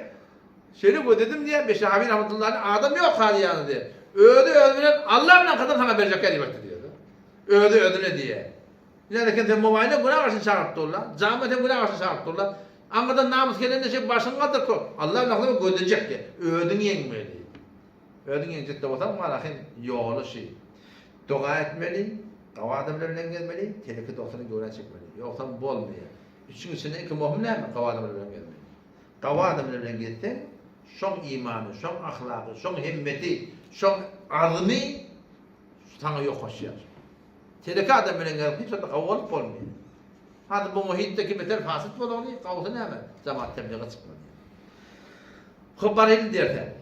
Şeýle gözledim diýýär, Beşri Hafiz rahmetullahi aleý, adam ýok hali ýanynda diýýär. Özi özi bilen Allah bilen kasam saňa berjekkä diýip aýtdy diýýär. Özi özüne diýýär. Ine sen mobaýla günä garşy çagyryp durla. Jama sen günä garşy çagyryp durla. Aňyrdan namys gelende şeý başyňy galdyr kör. Allah bilen gözlejek diýe. Özüň ýeňmeli. Özüň ýeňjek-de bolsaň marahyň ýoly şi. Doga etmeli, gawy adamlar bilen gezmeli, teleki dostuny göwrä çekmeli. Ýogsam bolmaýar. Üçüň içinde iň möhüm näme? Gawy adamlar bilen gezmeli. Gawy adamlar bilen gezseň, şoň imany, şoň ahlagy, şoň hemmeti, şoň azymy saňa ýokaşýar. Teleki adam bilen gezip hiç wagtda gawy bolup bolmaýar. Hadi bu muhitdeki beter fasyt bolany, gawusy näme? Jemaat tebliga çykmaly. Hop baraýyn derse.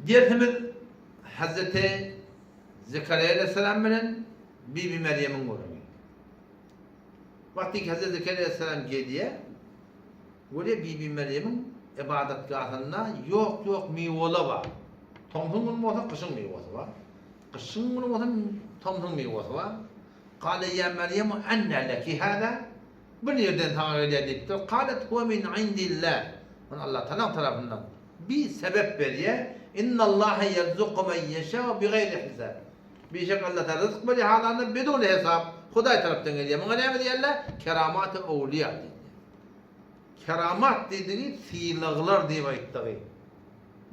Dersimiz Hazreti Zekeriýa aleyhisselam bilen Bibi Meryemiň gürrüňi. Wagty ki Hazreti Zekeriýa aleyhisselam gelýär, görýär Bibi Meryemiň ybadatgahynda ýok ýok miweler bar. Tomsuň güni bolsa gyşyň miwesi bar. Gyşyň güni bolsa tomsuň miwesi bar. Kale ýa Merýemu enne leki hâzâ? Bu nirden saňa gelýär diýipdir. Kalet huwe min indillah. Muny Allah Tagalaň tarapyndan bir sebep berýär. Innallaha ýerzuku men ýeşâ'u bigaýri hisab. Bişek Allah Tagala ryzk berýär halanda biduni hesap. Hudaý tarapdan gelýär. Muňa näme diýerler? Keramat-y owliýa diýilýär. Keramat diýdigi sylaglar diýip aýtdygy.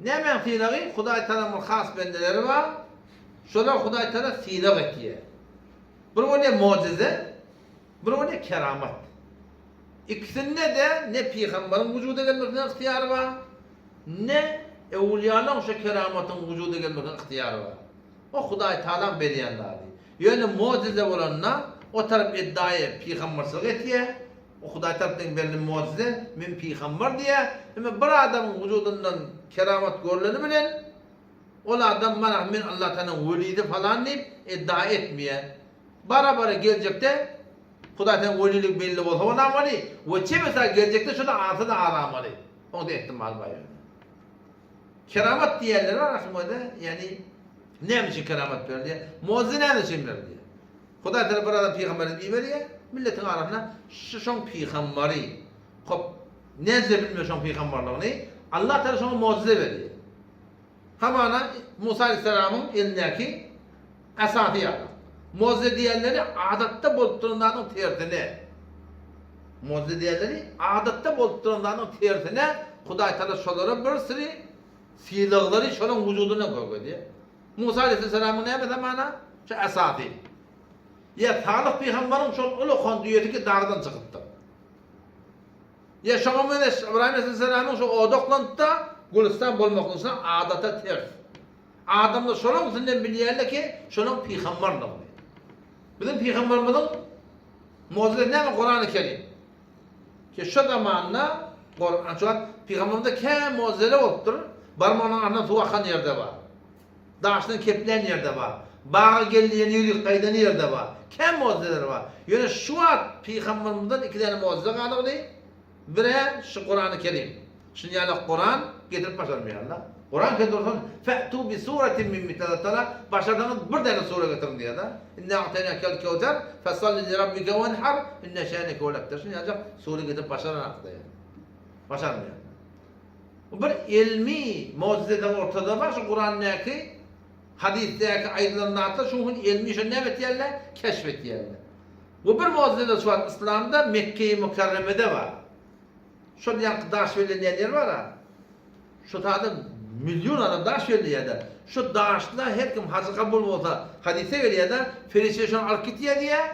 Nämäň sylagy? Hudaý Tagalaň bir has bendeleri bar. Şolar Hudaý Tagala sylag etýär. Bir bolýar mojize, bir bolýar keramat. Ikisinde-de ne pygambaryň wujuda gelmesine ygtyýary bar, ne öwülýalaň şo keramatyň wujuda gelmesine ygtyýary bar. O Hudaý Tagalaň berýän zady. Ýöne mojize bolanda o tarap eddaýy pygambarçylyk etýär, O Hudaý tarapdan berlen mojize, men pygambar diýýär. Emma bir adamyň wujudyndan keramat görleni bilen, ol adam mana men Allatagalaň welisi falan diýip iddia etmeýär. Bara-bara geljekde Hudaý tagalaň weliligi belli bolsa bolamaly we çebesa geljekde şo-da alsa-da alamaly. Oňda ehtimal bar ýöne. Keramat diýenleri bar aslynda, ýagny näme üçin keramat berilýär? Mojize näme üçin berilýär? Hudaý Tagala bir adam pygamber edip iberýär, milletiň arasyna şu şoň pygambary, hop, nädse bilmeýär şoň pygambarlygyny, Allah Tagala şoňa mojize berýär. Hamana Musa aleyhisselamyň elindäki esasy ýaly. Mojize diýenleri adatda bolup duran zadyň tersine. Mojize diýenleri adatda bolup duran zadyň tersine Hudaý Tagala şolara bir sürü sylaglary şolaň wujudyndan görkezýär. Musa aleýhissalamyň näme zamana? Şu esasy. Ýa Salyh pygambaryň şol ulakan düýesi ki dagdan çykypdyr. Ýa şoňa meňzeş Ybraýym aleýhissalamyň şu odaklanypda gülüstan bolmaklygyna adata ters. Adamlar şolaň üstünden bilýärler ki, şolaň pygambarlygyny. Biziň pygambarymyzyň mugjizesi näme? Kurany Kerim. Ki şo zamanda Kuran şu wagt pygambarymyzda kän mugjizele bolupdyr. Barmagynyň arasyndan suw akan ýerde bar. Daşdan keplän ýerde bar. Baga gel diýen ýürik gaýdan ýerde bar. Kän mugjyzeler bar. Ýöne şu wagt pygambermizden iki däne mugjyze galygdy. Birä şu Kurany Kerim. Şuny ýaly Kuran getirip başarmaýarlar. Kuran Kerim dursun, Fe'tu bi suratin min mislihi Tala başarsaňyz bir däne sure getiriň diýýär-de. Inna a'taýnakel kewser, fesalli li rabbike wenhar, inne şäneke huwel ebter. Şuny ýaljak sure getirip başaranakda ýa. Başarmaýarlar. Bu bir elmi mugjizeden ortada bar şu Kurandäki hadysdäki aýdylan zatlar şu gün elmi şony näme etýärler keşf etýärler. Bu bir mugjizede şu wagt yslamda Mekge-i Mükerremede bar. Şol ýaňky daş bellenýän ýer bar-a. Şu taýda million adam daş belleýär-de. Şu daşda her kim hajy kabul bolsa hadysda gelýär-de perişde şony alyp gitýär diýýär.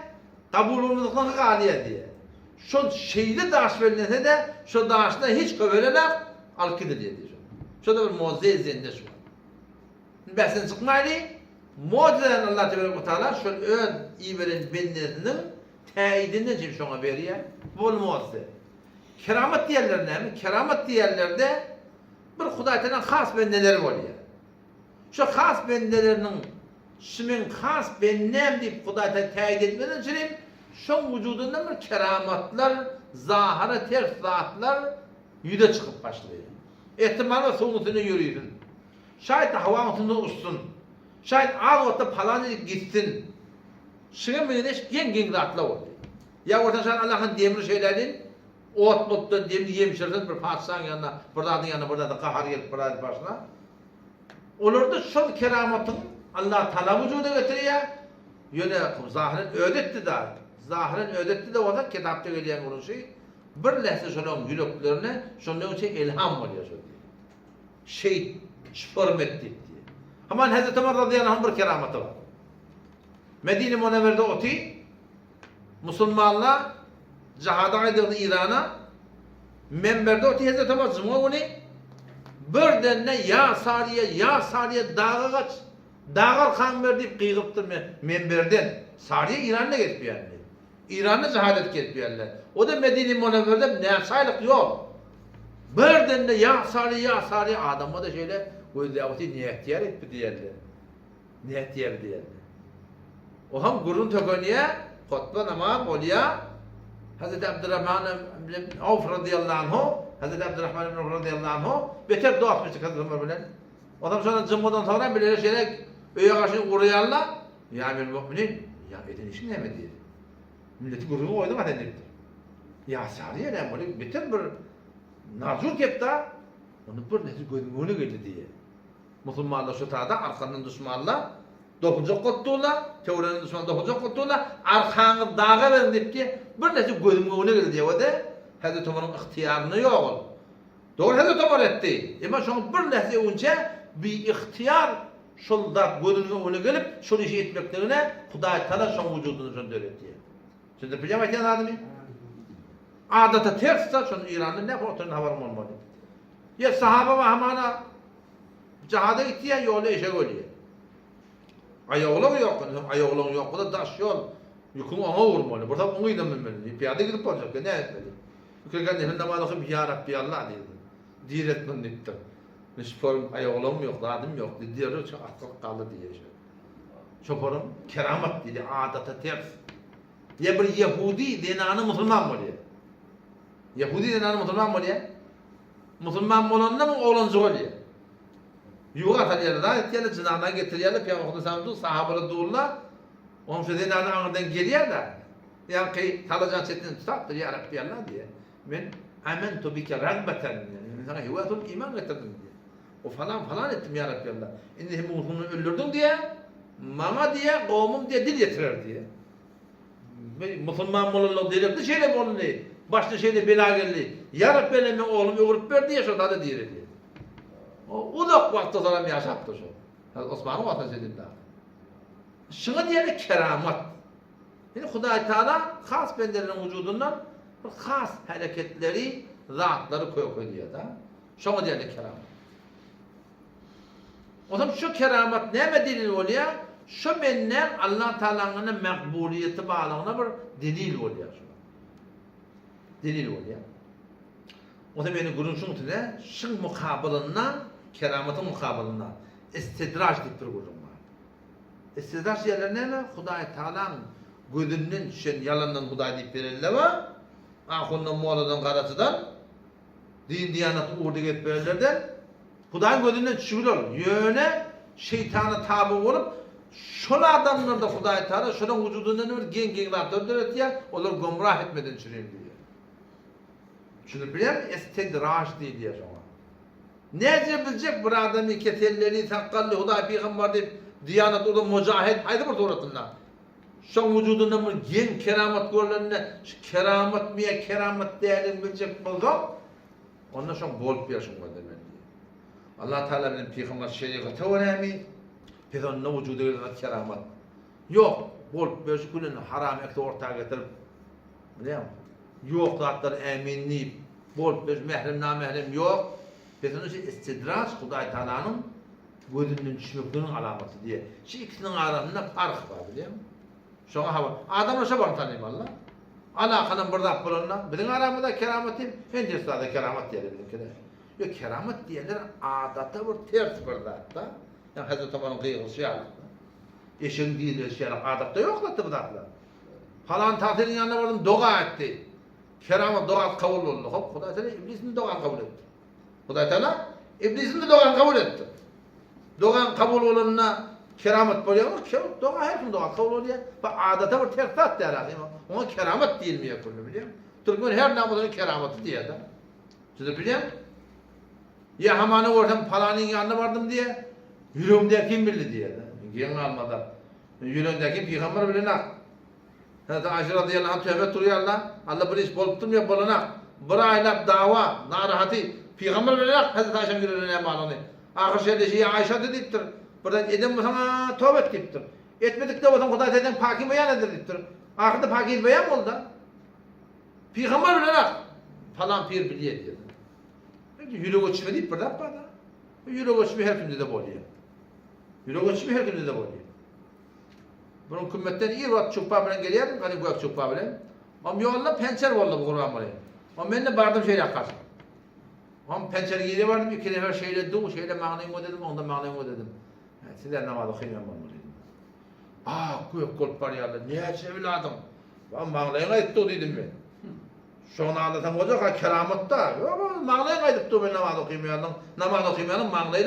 Kabul bolmadyklar galýar diýýär. Şol şeýle daş bellense-de, şo daşda hiç köpelenak alyp gidilýär diýýär. Şo-da bir moze zende şu. Bäsden çykmaýly, mojizäni Allah tebarek we taala şol öz iberen bendesiniň täýidinden çykyp şoňa berýär. Bu bol mojize. Keramat diýerler näme? Keramat diýerlerde bir Hudaý taalaň has bendeleri bolýar. Şo has bendeleriniň şu meň has bendäm diýip Hudaý taala täýit etmeden çürim, şoň wujudynda bir keramatlar, zahyra ters zatlar ýüze çykyp başlaýar. Ehtimal bar suwuň üstünde ýörisin. Şaýt hawaň üstünde uçsun. Şaýt az wagtda palan edip gitsin. Şuňa meňzeş geň-geň zatlar boldy. Ýa bolsa şaýt Allahan demri şeýlädin, Ot butdan demir ýemşirsin bir patyşaň ýanyna, bir zadyň ýanyna bir zada gahary gelip bir zat başyna. Olarda şol keramatyň Allah Taala wujuda getirýär. Ýöne zahyren özi etdi da. Zahyran özi etdi-de bolsa, kitapda gelýän gurluşy, bir lähze şolaryň ýüreklerine şondan üçin elham bolýar şol diýýär. Şeýt, şu form et diýip diýýär. Haman Hezreti Omar razyýallahu anh bir keramaty bar. Medine Munewwerde oty, musulmanlar jahada gaýdyrdy Irana, Menberde oty Hezreti Omar juma güni birdende ýa Sariýe, ýa Sariýe daga gaç, daga arkaňy ber diýip gygyrypdyr men menberden. Sariýe Iranda gezip ýördi. Iranda jihad edip gezip ýördiler. O-da Medine Munewwerde näçe aýlyk ýol. Birdende ýa Sariýe, ýa Sariýe adamlar-da şeýle gözläp otyr nätýär etdi diýerler. Nätýär diýerler. O hem gürrüň tökenýär, hutba namaz bolýar. Hazreti Abdurrahman ibn Awf razyýallahu anhu, Hazreti Abdurrahman ibn Awf razyýallahu anhu beter dostmuşdyk Hazreti Ömer bilen. Onam şondan jummadan soňra bileler şeýle öýe garşy ugraýarlar. Ýa emir mu'minin, ýa eden işiň näme diýdi. Milleti gürrüňe goýduň-a sen diýipdir. Ýa Saryýa näme boldy? Beter bir narjur gepda, ony bir näçe gözüň öňüne geldi diýýär. Musulmanlar şu tada arkandan duşmanlar dokujak bolup durlar, töwereginde duşman dokujak bolup durlar, arkaňyzy daga beriň diýipdi, bir näçe gözümiň öňüne geldi diýip-de, Hezreti Omaryň ygtyýarynda ýok ol. Dogry Hezreti Omar etdi, emma şoň bir näçe öňünçä biygtyýar şol zat gözüniň öňüne gelip, şol işi etmekligine Hudaý Tagala şoň wujudyny şony döretýär. Düşündirip bilýärmi aýtýan zadymy? Adata ters-de, şony Eýranda nähili oturan habaryň bolmaly. Ýa sahaba we hamana jahada gitýär, ýolda eşek ölýär. Aýagulagy ýok, indi aýagulagyň ýok bolsa daş ýol, ýüküňi oňa urmaly, bir tarap oň yzyna münmeli, pyýada gidip boljak, näme etmeli? Iki rekat nefil namaz okyp, Ýa Rabbi Alla diýdi. Diret muny diýipdir. Men şoparym, aýagulagym ýok, zadym ýok diýdi, derrew çykyp atgylyk galdy diýýär eşek. Şoparym keramat diýdi, adata ters. Ýa bir ýehudi zenany musulman bolýar. Ýehudi zenany musulman bolýar. Musulman bolanda muň oglanjygy bolýar. Ýuwa salýarlar, zat etýärler, jynazany getirýärler, Pygamber Hudaý dur, sahabalar durlar. Onuň şu zenany aňyrdan gelýär-de, ýaňky talajan çetinden tutapdyr, Ýa Rabbi Allah diýýär. Men amentu bike ragbatan diýýär. Men saňa höwes bolup iman getirdim diýýär. O falan falan etdim ýa Rabbi Allah. Indi sen musulmany öldürdiň diýýär. Maňa diýýär, gowmum diýýär, dil ýetirer diýýär. Musulman bolanlygy derekli şeýle boldy. Başyna şeýle bela geldi. Ýa Rabbi ene meň oglumy öwrüp ber diýýär, şo zada direlýär. O uzak wagtdan soňam ýaşapdyr şo. Hazreti Osmanyň wagtynda şeýle dagy. Şuňa diýýärler keramat. Indi Hudaý Taala has bendeleriniň wujudyndan bir has hereketleri, zatlary kökedýär-de. Şoňa diýýärler keramat. Onsoň şu keramat nämä delil bolýar? Şu bendäň Allah Tagalaňyna makbulyýeti barlygyna bir delil bolýar şu. Delil bolýar. Onsoň meni gürrüň şuň üstüne, şuň mukabylynda, keramatyň mukabylynda istidraj diýip bir gürrüň bar. Istidraj diýenler näme? Hudaý Tagalaň gözünden düşen ýalandan Hudaý diýip berenler bar. Ahundan, molladan, garaçydan. Din-diýanat ugurda gezip ýörenlerden Hudaýyň gözünden düşügil ol. Ýöne şeýtana taby bolup, şol adamlarda Hudaý Tagala şolaň wujudynda bir geň-geň zatlar döretýär, olary gomrah etmeden çürin diýýär. Düşünip bilýärmi? Istidraj diýilýär şoňa. Näce biljek bir adamy keselleli, sakgally Hudaý pygambar diýip, diýanat ugrunda mujahid haýsy bir suratynda Şoň wujudynda bir geň keramat görlende, şu keramatmy ýa keramat däldigini biljek bolsaň, onda şoň bolup ýörşüň gözlemeli diýýär. Allah Tagala bilen pygamber şerigata görämi, biz onda wujuda gelen zat keramat. Ýok, bolup ýörşi külen haram ekdi orta getirip, bilýäňmi? Ýok zatlary ämin diýip, bolup ýörşi mährem namährem ýok. Biz onda şu istidraj Hudaý Tagalanyň gözünden düşmekliginiň alamaty diýýär. Şu ikisiniň arasynda parh bar bilýäňmi? Şoňa habar. Adamlar şo baryny tanymalylar. Alakanam bir zat bolanda, biziň aramyzda keramat diýip, Hindistanda keramat diýerler biziňkide. Ýok, keramat diýenler adata bir ters bir zat-da. Ýa Hezreti Omaryň gygyryşy ýaly. Eşegiň direlişi ýaly adatda ýok zatda bu zatlar. Palan tagsyryň ýanyna bardym, doga etdi. Keramat dogasy kabul boldy. Hop, Hudaý Tagala iblisiň dogany kabul etdi. Hudaý Tagala iblisiň-de dogany kabul etdi. Dogaň kabul bolanyna keramat bolýarmy? Ýok, doga her kim dogasy kabul bolýar. Bu adata bir ters zat däl aslynda. Oňa keramat diýilmeýär külli bilýäňmi? Türkmen her näme bolsa keramaty diýýär-de. Siz bilýäňmi? Ýa hamana görsem palanyň ýanyna bardym diýýär. Ýüregimdäki kim bildi diýýär-de. Geň galmazlar. Ýüregindäki pygamber bilen-ak. Hazreti Aýşe razyýallahu anha töhmet urýarlar. Allah bir iş bolupdyrmy ýa bolanak. Bir aýlap dawa, narahaty. Pygamber bilenak Hazreti Aýşäniň ýüreginde näme barlygyny. Ahyr şeýle işi ýa Aýşa diýipdir. Bir zat eden bolsaň-a toba et diýipdir. Etmedik-de bolsaň Hudaý senden paky beýan eder diýipdir. Ahyrda pakyz beýan boldy-da. Pygamber bilenak palan pir bilýär diýdi. Indi ýürek öçme diýip bir zat bar-da. Ýürek öçme her kimde-de bolýar. Ýürek öçme her kimde-de bolýar. Burun kümmetden ir wagt çukba bilen gelýärdim, gany gök çukba bilen. Om ýolda pençer boldy bu Gurbanguly. Om men-de bardym şeýle garşy. Om pençer gire bardym, iki nefer şeýle du, şeýle magnyň o dedim, onda magnyň o dedim. Sizler namaz okaýan bolmaly dedim. Ah, gök bolup barýarlar. Näçe evladyň? Wa magnyň aýtdy diýdim men. Şony alsaň bolýar, ha keramat-da. Ýok, magnyň aýdypdy men namaz okaýmaýandyň. Namaz okaýmaýanyň magnyň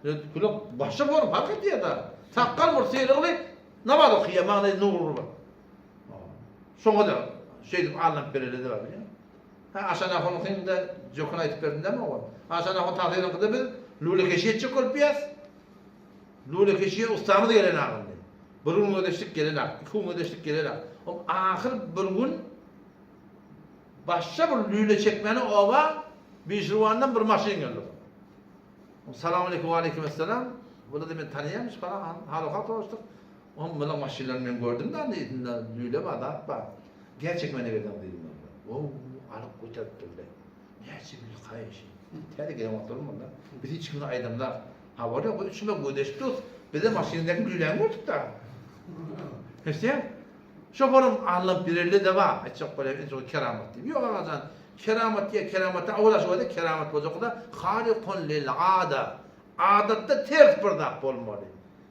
özi gülüp başy bolup fark edýär-de. Sakgal bir sylagly namaz okaýar, magny nury bar. Şoňa da şeýdip alnyp bereli-de bar, bilýäňmi? Ha Aşan ahunyňkyny-da jöküni aýdyp berdim dämi ogul? Aşan ahun tagsyryňkyda biz lüle keşi etjek bolup ýas. Lüle keşiye ussamyz gelen agyndy. Bir gün gözeşlik gelen ak, iki gün gözeşlik gelen ak. Om ahyr bir gün başga bir lüle çekmäne oba Bişirwandan bir maşyn geldi. Salam aleýkum we aleýkum esselam. Buny da men tanaýarmyş falan hal-ahwal soraşdyk. Oňa munuň maşynlaryny men gördüm da indi lüle bar, zat bar. Gel çekmene gelseň diýdim men. Wow, alyp göteripdir-le. Näçe bil kaýyşy. Täze gelen wagtlarym boldy. Biz hiç kime aýdamzak. Habar ýok, biz üçümiz gödeşip durus. Bize maşyndaky lüläni gördük da. Hüseýin, şofaryň alnyp bereli-de bar. Aýtjak bolýan en çok keramat diýip. Ýok agajan, keramat diýýär, keramatda awal aşyk bolsa keramat boljak-da, harikun lil ada. Adatda ters bir zat bolmaly.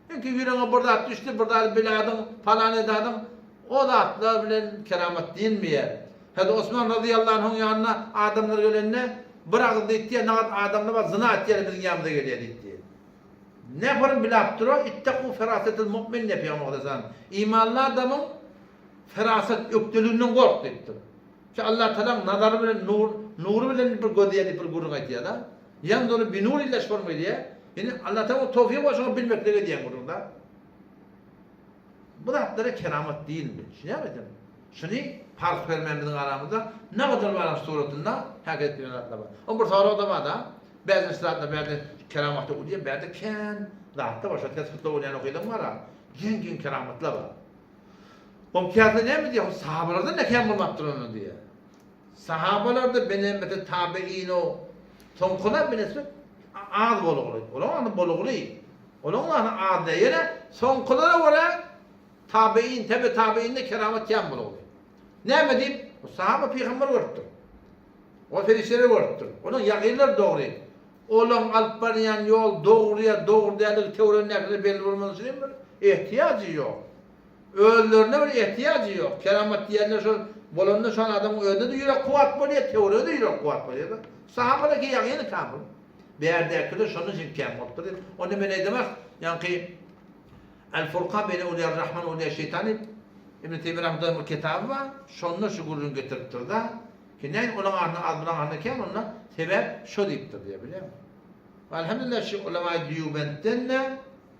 Çünki ýüregiňe bir zat düşdi, bir zady bilädiň, palan edädiň, o zatlar bilen keramat diýilmeýär. Hezreti Osman razyýallahu anhuň ýanyna adamlar gelende, bir agyz diýipdi, nagat adamlar bar, zyna etýärler biziň ýanymyza gelýär diýipdi. Näparyň biläp dur-a, Ittaku ferasetel mu'min diýýär Pygamber aleyhisselam. Imanly adamyň ferasat ökdeliginden gork diýipdir. Şu Allah Tagalaň nazary bilen nur, nury bilen bir gözleýär diýip bir gürrüň aýdýar-da. Ýanzury binurilla şol diýýär. Indi Allah Tagala towfyk bolsa şoňa bilmeklik edýän gürrüň-da. Bu zatlara keramat diýilmeýär. Düşünýärmi sen? Şuny parh bermän biziň aramyzda nagadar baran suratynda hereket edýän zatlar bar. O bir sorag-da bar-da. Bäzi zatlar bärde keramatda ulýar, bärde kän zatlar bar. Şo tespitde bolýan okydan bar-a. Geň-geň keramatlar bar. Oň käsi näme diýýär? Sahabalardan ne kän bolmapdyr onda diýýär. Sahabalarda benemete tabeino soňkuna benesbet az bolugly. Olaň any bolugly. Olaň any az däl. Ýöne soňkulara görä tabein, tebe tabeinde keramat kän bolugly. Näme diýip? Sahaba pygamber görüpdir. O perişdeleri görüpdir. Onuň ýagynlary dogry. Olaň alyp barýan ýol dogry ýa dogry däldigi töweregindäkilere belli bolmaly üçin bir ehtiýajy ýok. Özlerine bir ehtiýajy ýok. Keramat diýenler şol bolanda şol adamyň özüne-de ýürek kuwwat bolýar, töweregine-de ýürek kuwwat bolýar. Sahabalarki ýagyny kamyl. Bärdäkiler şondan üçin kem bolupdyr diýip. Onda men aýdamak, ýaňky El-Furkan beýne Owliýar Rahman Owliýa Şeýtan diýip Ibn Teýmiýe rahmetullahi bir kitaby bar. Şonda şu gürrüňi getiripdir-de. Ki näin olaň arasynda az bulaň arasynda kän onda sebäp şo diýipdir diýýär bilýäňmi. Alhamdulillah şu ulamaý Dýubentden-de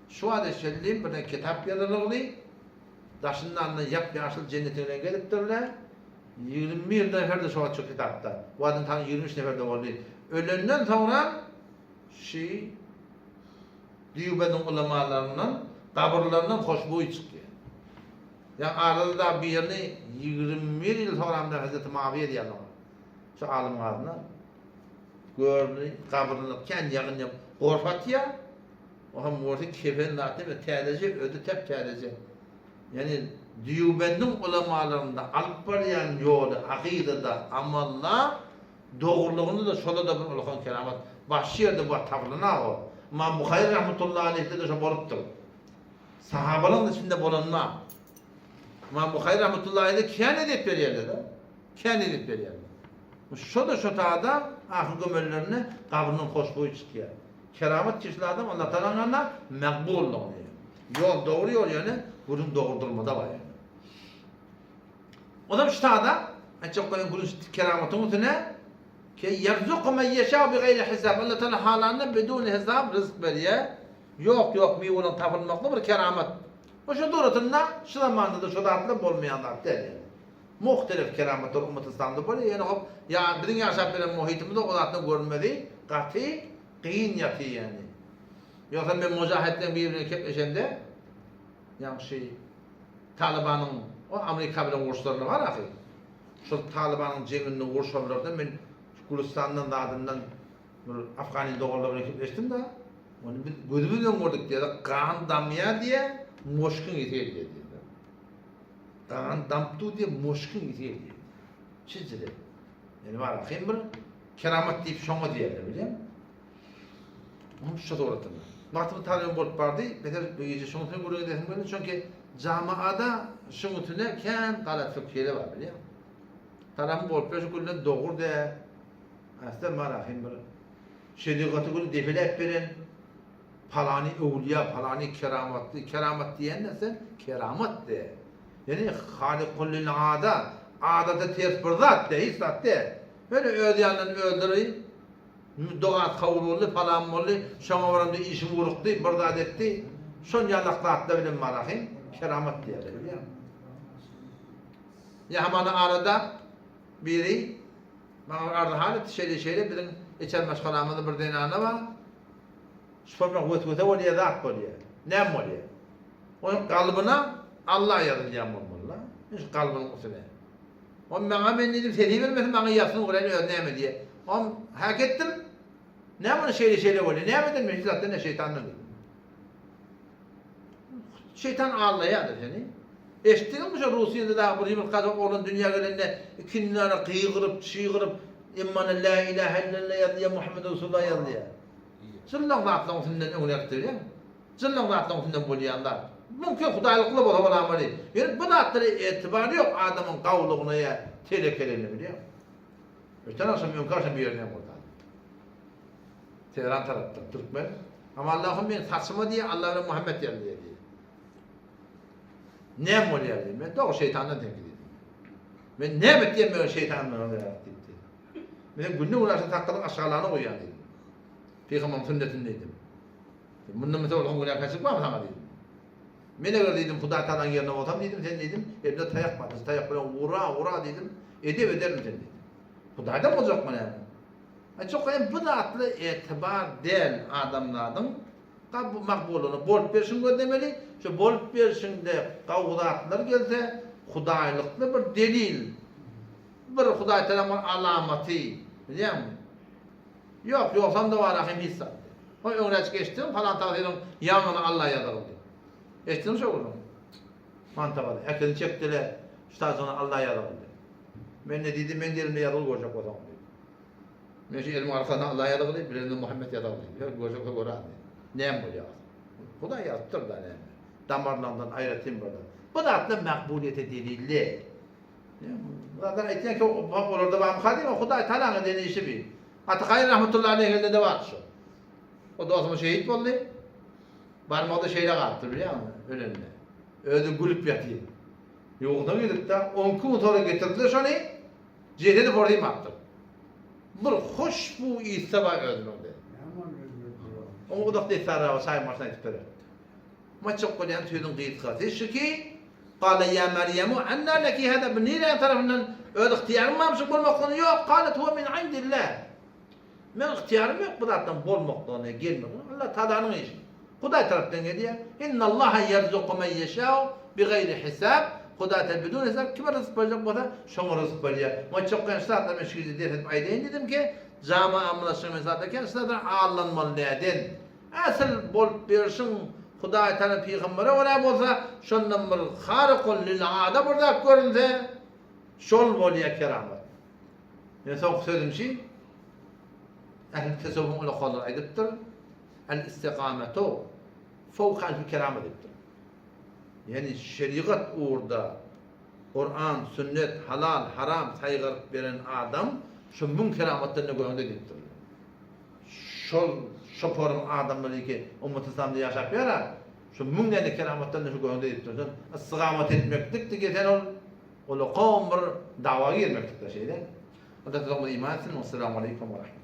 şu wagta çenli birden kitap ýazylygly daşyndan-da ýap-ýaşyl jennetiňden gezipdirler. 21 nefer-de şo wagt şu kitapda. Bu adam tany 23 nefer-de boldy. Ölenden soňra şi Dýubendiň ulamalaryndan gabyrlaryndan hoşboý çykýar. Ýa arada da birini 21 ýyl soňra Hazreti Muawiýe diýýärler oňa. Şu alymyň adyna görni gabryny kän ýagyn ýap gorp atýar. O hem görse kefen zat deme täzeje özi täp täzeje. Ýani Dýubendiň ulamalarynda alyp barýan ýoly akydada, amalda dogrulygyny da şola da bir ulakan keramat. Başy ýerde bu tapylana o. Imam Buhary rahmetullahi aleyhde de şo bolupdyr. Sahabalaryň içinde bolanda Imam Buhary rahmetullahi aleyh kän edep berýärler-de. Kän edep berýärler. Şo-da şo tada ahyr gömellerinde gabrynyň hoşboýy çykýar. Keramat kişili adam Allah Tagalaň ýanynda makbuldygyny. Ýol dogry ýol ýöne gürrüň dogry durmada bar ýöne. Onam şu tada aýtjak bolýan gürrüň keramatyň üstüne ki ýerzuku men ýeşâ bi gaýri hisab Allah Tagala halanda biduni hisab ryzk berýär. Ýok ýok miweleriň tapylmaklygy bir keramat. O şu suratynda şu zamanda-da şu zatlar bolmaýan zat däl ýaly. Muhtelif keramatlar ummat yslamda bolýar, ýöne hop ýa biziň ýaşap gelen muhytymyzda o zatlaryň görünmezi gaty gyn ýatyr ýaly. Ýogsa men mujahitleriň biri bilen kepleşemde ýaňşy Talybanyň o Amerika bilen uruşlarynda bar ahy. Şol Talybanyň jeňinde uruşanlarda men Gülüstandan zadyndan bir afganyň doganlary bilen kepleşdim-de, ony biz gözümiz bilen gördük diýýär, gan damýar diýýär, moşkyň ysy gelýär diýýär. Gan damyp dur diýýär, moşkyň ysy gelýär. Şeýle. Ýani bar ahym bir keramat diýip şoňa diýýärler bilýäňmi? Onuň şu suratynda. Wagtymyz talyban bolup bardy, beter bu gije şoň üçin gürrüň edesim geldi, çünki jamaada şuň üstüne kän galat fikirler bar bilýäňmi? Tarapy bolup ber şu günden dogur dä. Asla marahym bir şerigaty gül depeläp beren palany öwlüýä, palany keramatly, keramat diýen näse? Keramat dä. Ýani halikul lil ada, adata ters bir zat dä, hiç zat dä. Ýöne öz ýanyndan özleri dogasy kabul boldy, palan boldy, şoňa baramda işim urukdy, bir zat etdi. Şon ýalak zatlar bilen marahym keramat diýerler bilýäňmi? Ýa hamana arada biri maňa bir arzy-hal etdi, şeýle-şeýle biziň içer maşgalamyzda bir zenana bar. Şupormak weswese bolýar, zat bolýar. Näme bolýar? Onuň kalbyna Allah ýazylýan bolmaly-la. Şu kalbynyň üstüne. Ol maňa men diýdim, sesi bermesin, maňa ýazsyn göräýin özi näme diýýär. Ol hak etdim. Näme ony şeýle-şeýle bolýar? Nämeden men hiç zatdan ne şeýtandan diýdim. Şeýtan aldaýardy seni. Eşitdiňmi şo Russiýada dagy bir ýumurtgajyk oglan dünýä gelende ikindinara gygyryp, çygyryp, Emmana la ilahe illallah ýazylýar, Muhammed Resulullah ýazylýar. Jynlaň zatlaň üstünden öňüne äkitdirýäň. Jynlaň zatlaň üstünden bolýan zat. Mümkin hudaýlykly bolsa bolamaly. Ýöne bu zatlara etibar ýok adamyň gawulygyna ýa telekeligine bilýäňmi? Öten agşam öňki agşam bir ýerden boldy. Teheran tarapdan türkmen. Ama Allahym men saçyma diýýär, Allah bilen Muhammet ýazylýar diýýär. Näme bolýar diýdim. Men dogry şeýtandan seňki diýdim. Men näme etýän men şeýtandan diýip diýdim. Men günde günaşa sakgalyň aşgalany goýýan diýdim. Pygamberyň sünnetini diýdim. Mundan beter bolsa günä kaçyk barmy saňa diýdim. Men eger diýdim Hudaý Tagalaň ýerine bolsam diýdim, sen diýdim, elimde taýak bar, taýak bilen ura, ura diýdim, edep ederim sen diýdim. Hudaýdan boljakmy näme? Çok hem bu zatly etibar däl adamzadyň makbulyny bolup berşini gözlemeli. Şu bolup berşinde gawy zatlar gelse hudaýlykly bir delil, bir Hudaý tarapyndan alamaty, bilýäňmi? Ýok, ýogsam-da bar ahym hiç zat. Hoý öňräçik eşitdiňmi palan tagsyryň ýangyny Alla ýazaryldy. Eşitdiňmi şo gürrüňi? Mantagada äkini çekdiler, şu tagsyryny Alla ýazaryldy. Men ne diýdim, men elimde ýazgyly görjek bolsaň diýdim. Men şu elimiň arkasyna Allah ýazgyly, bir elimde Muhammet ýazgyly. Ýör, görjek bolsa göräýin diýdim. Näme bolýar? Hudaý ýazypdyr-da näme. Damarlaryndan aýratyn bir zat. Bu zatlar makbulyýete delilli. Bu zatlar aýtýan ki, olarda barmyka diýme, Hudaý Tagalaň eden işi bi. Atahaý rahmetullahi aleýh elinde-de bar şu. O dostumyz şehit boldy. Barmagy-da şeýle galypdyr bilýäňmi, ölende. Özi gülüp ýatyr. Ýurda giripde, on iki gün soňra getirdiler şony, jesedi porymapdyr. Bir hoş bu ysy bar özüniňde. Oňa uzak dessanragy çaýyň başynda aýdyp berer. Maçjak bolýan sözüň gysgasy şu ki, Gala ýa Merýemu anna leki hada, bu niräň tarapyndan öz ygtyýaryň barmy şu bolmaklygyna? Ýok, galet huwa min indillah. Men ygtyýarym ýok bu zatdan bolmaklygyna, gelmegine. Allah Tagalanyň işi. Hudaý tarapdan gelýär. Innallaha ýerzuku men ýeşau bigaýri hisab. Hudaý Taala bidun hesap kime ryzk berjek bolsa, şoňa ryzk berýär. Muňa çok kän şu zatlar men şu gije ders edip aýdaýyn diýdim ki, jama amylaşyň men zatlar kän şu zatlar aldanmaly näden. Asyl bolup berşiň Hudaý Taala pygambere görä bolsa, şondan bir harikul lil ada bir zat görünse, şol bolýar keramat. Men soňky sözüm şi, ähli tesewwuň ulakalary aýdypdyr, El-istigametu fowka elfi kerama diýipdir. Ýagny şerigat ugurda Kuran, sünnet, halal, haram saýgaryp beren adam şu müň keramatdan-da göňde diýipdir. Şol şoporyň adamlary ki ummaty yslamda ýaşap ýör-ä, şu müň däne keramatdan-da şu göňde diýipdir. Sen istigamat etmeklikdi ki sen ol Ol kowum bir dawa girmeklikdir şeýle. Onda siz oňa iman etsin. Wessalamu aleýkum we rahmetullah.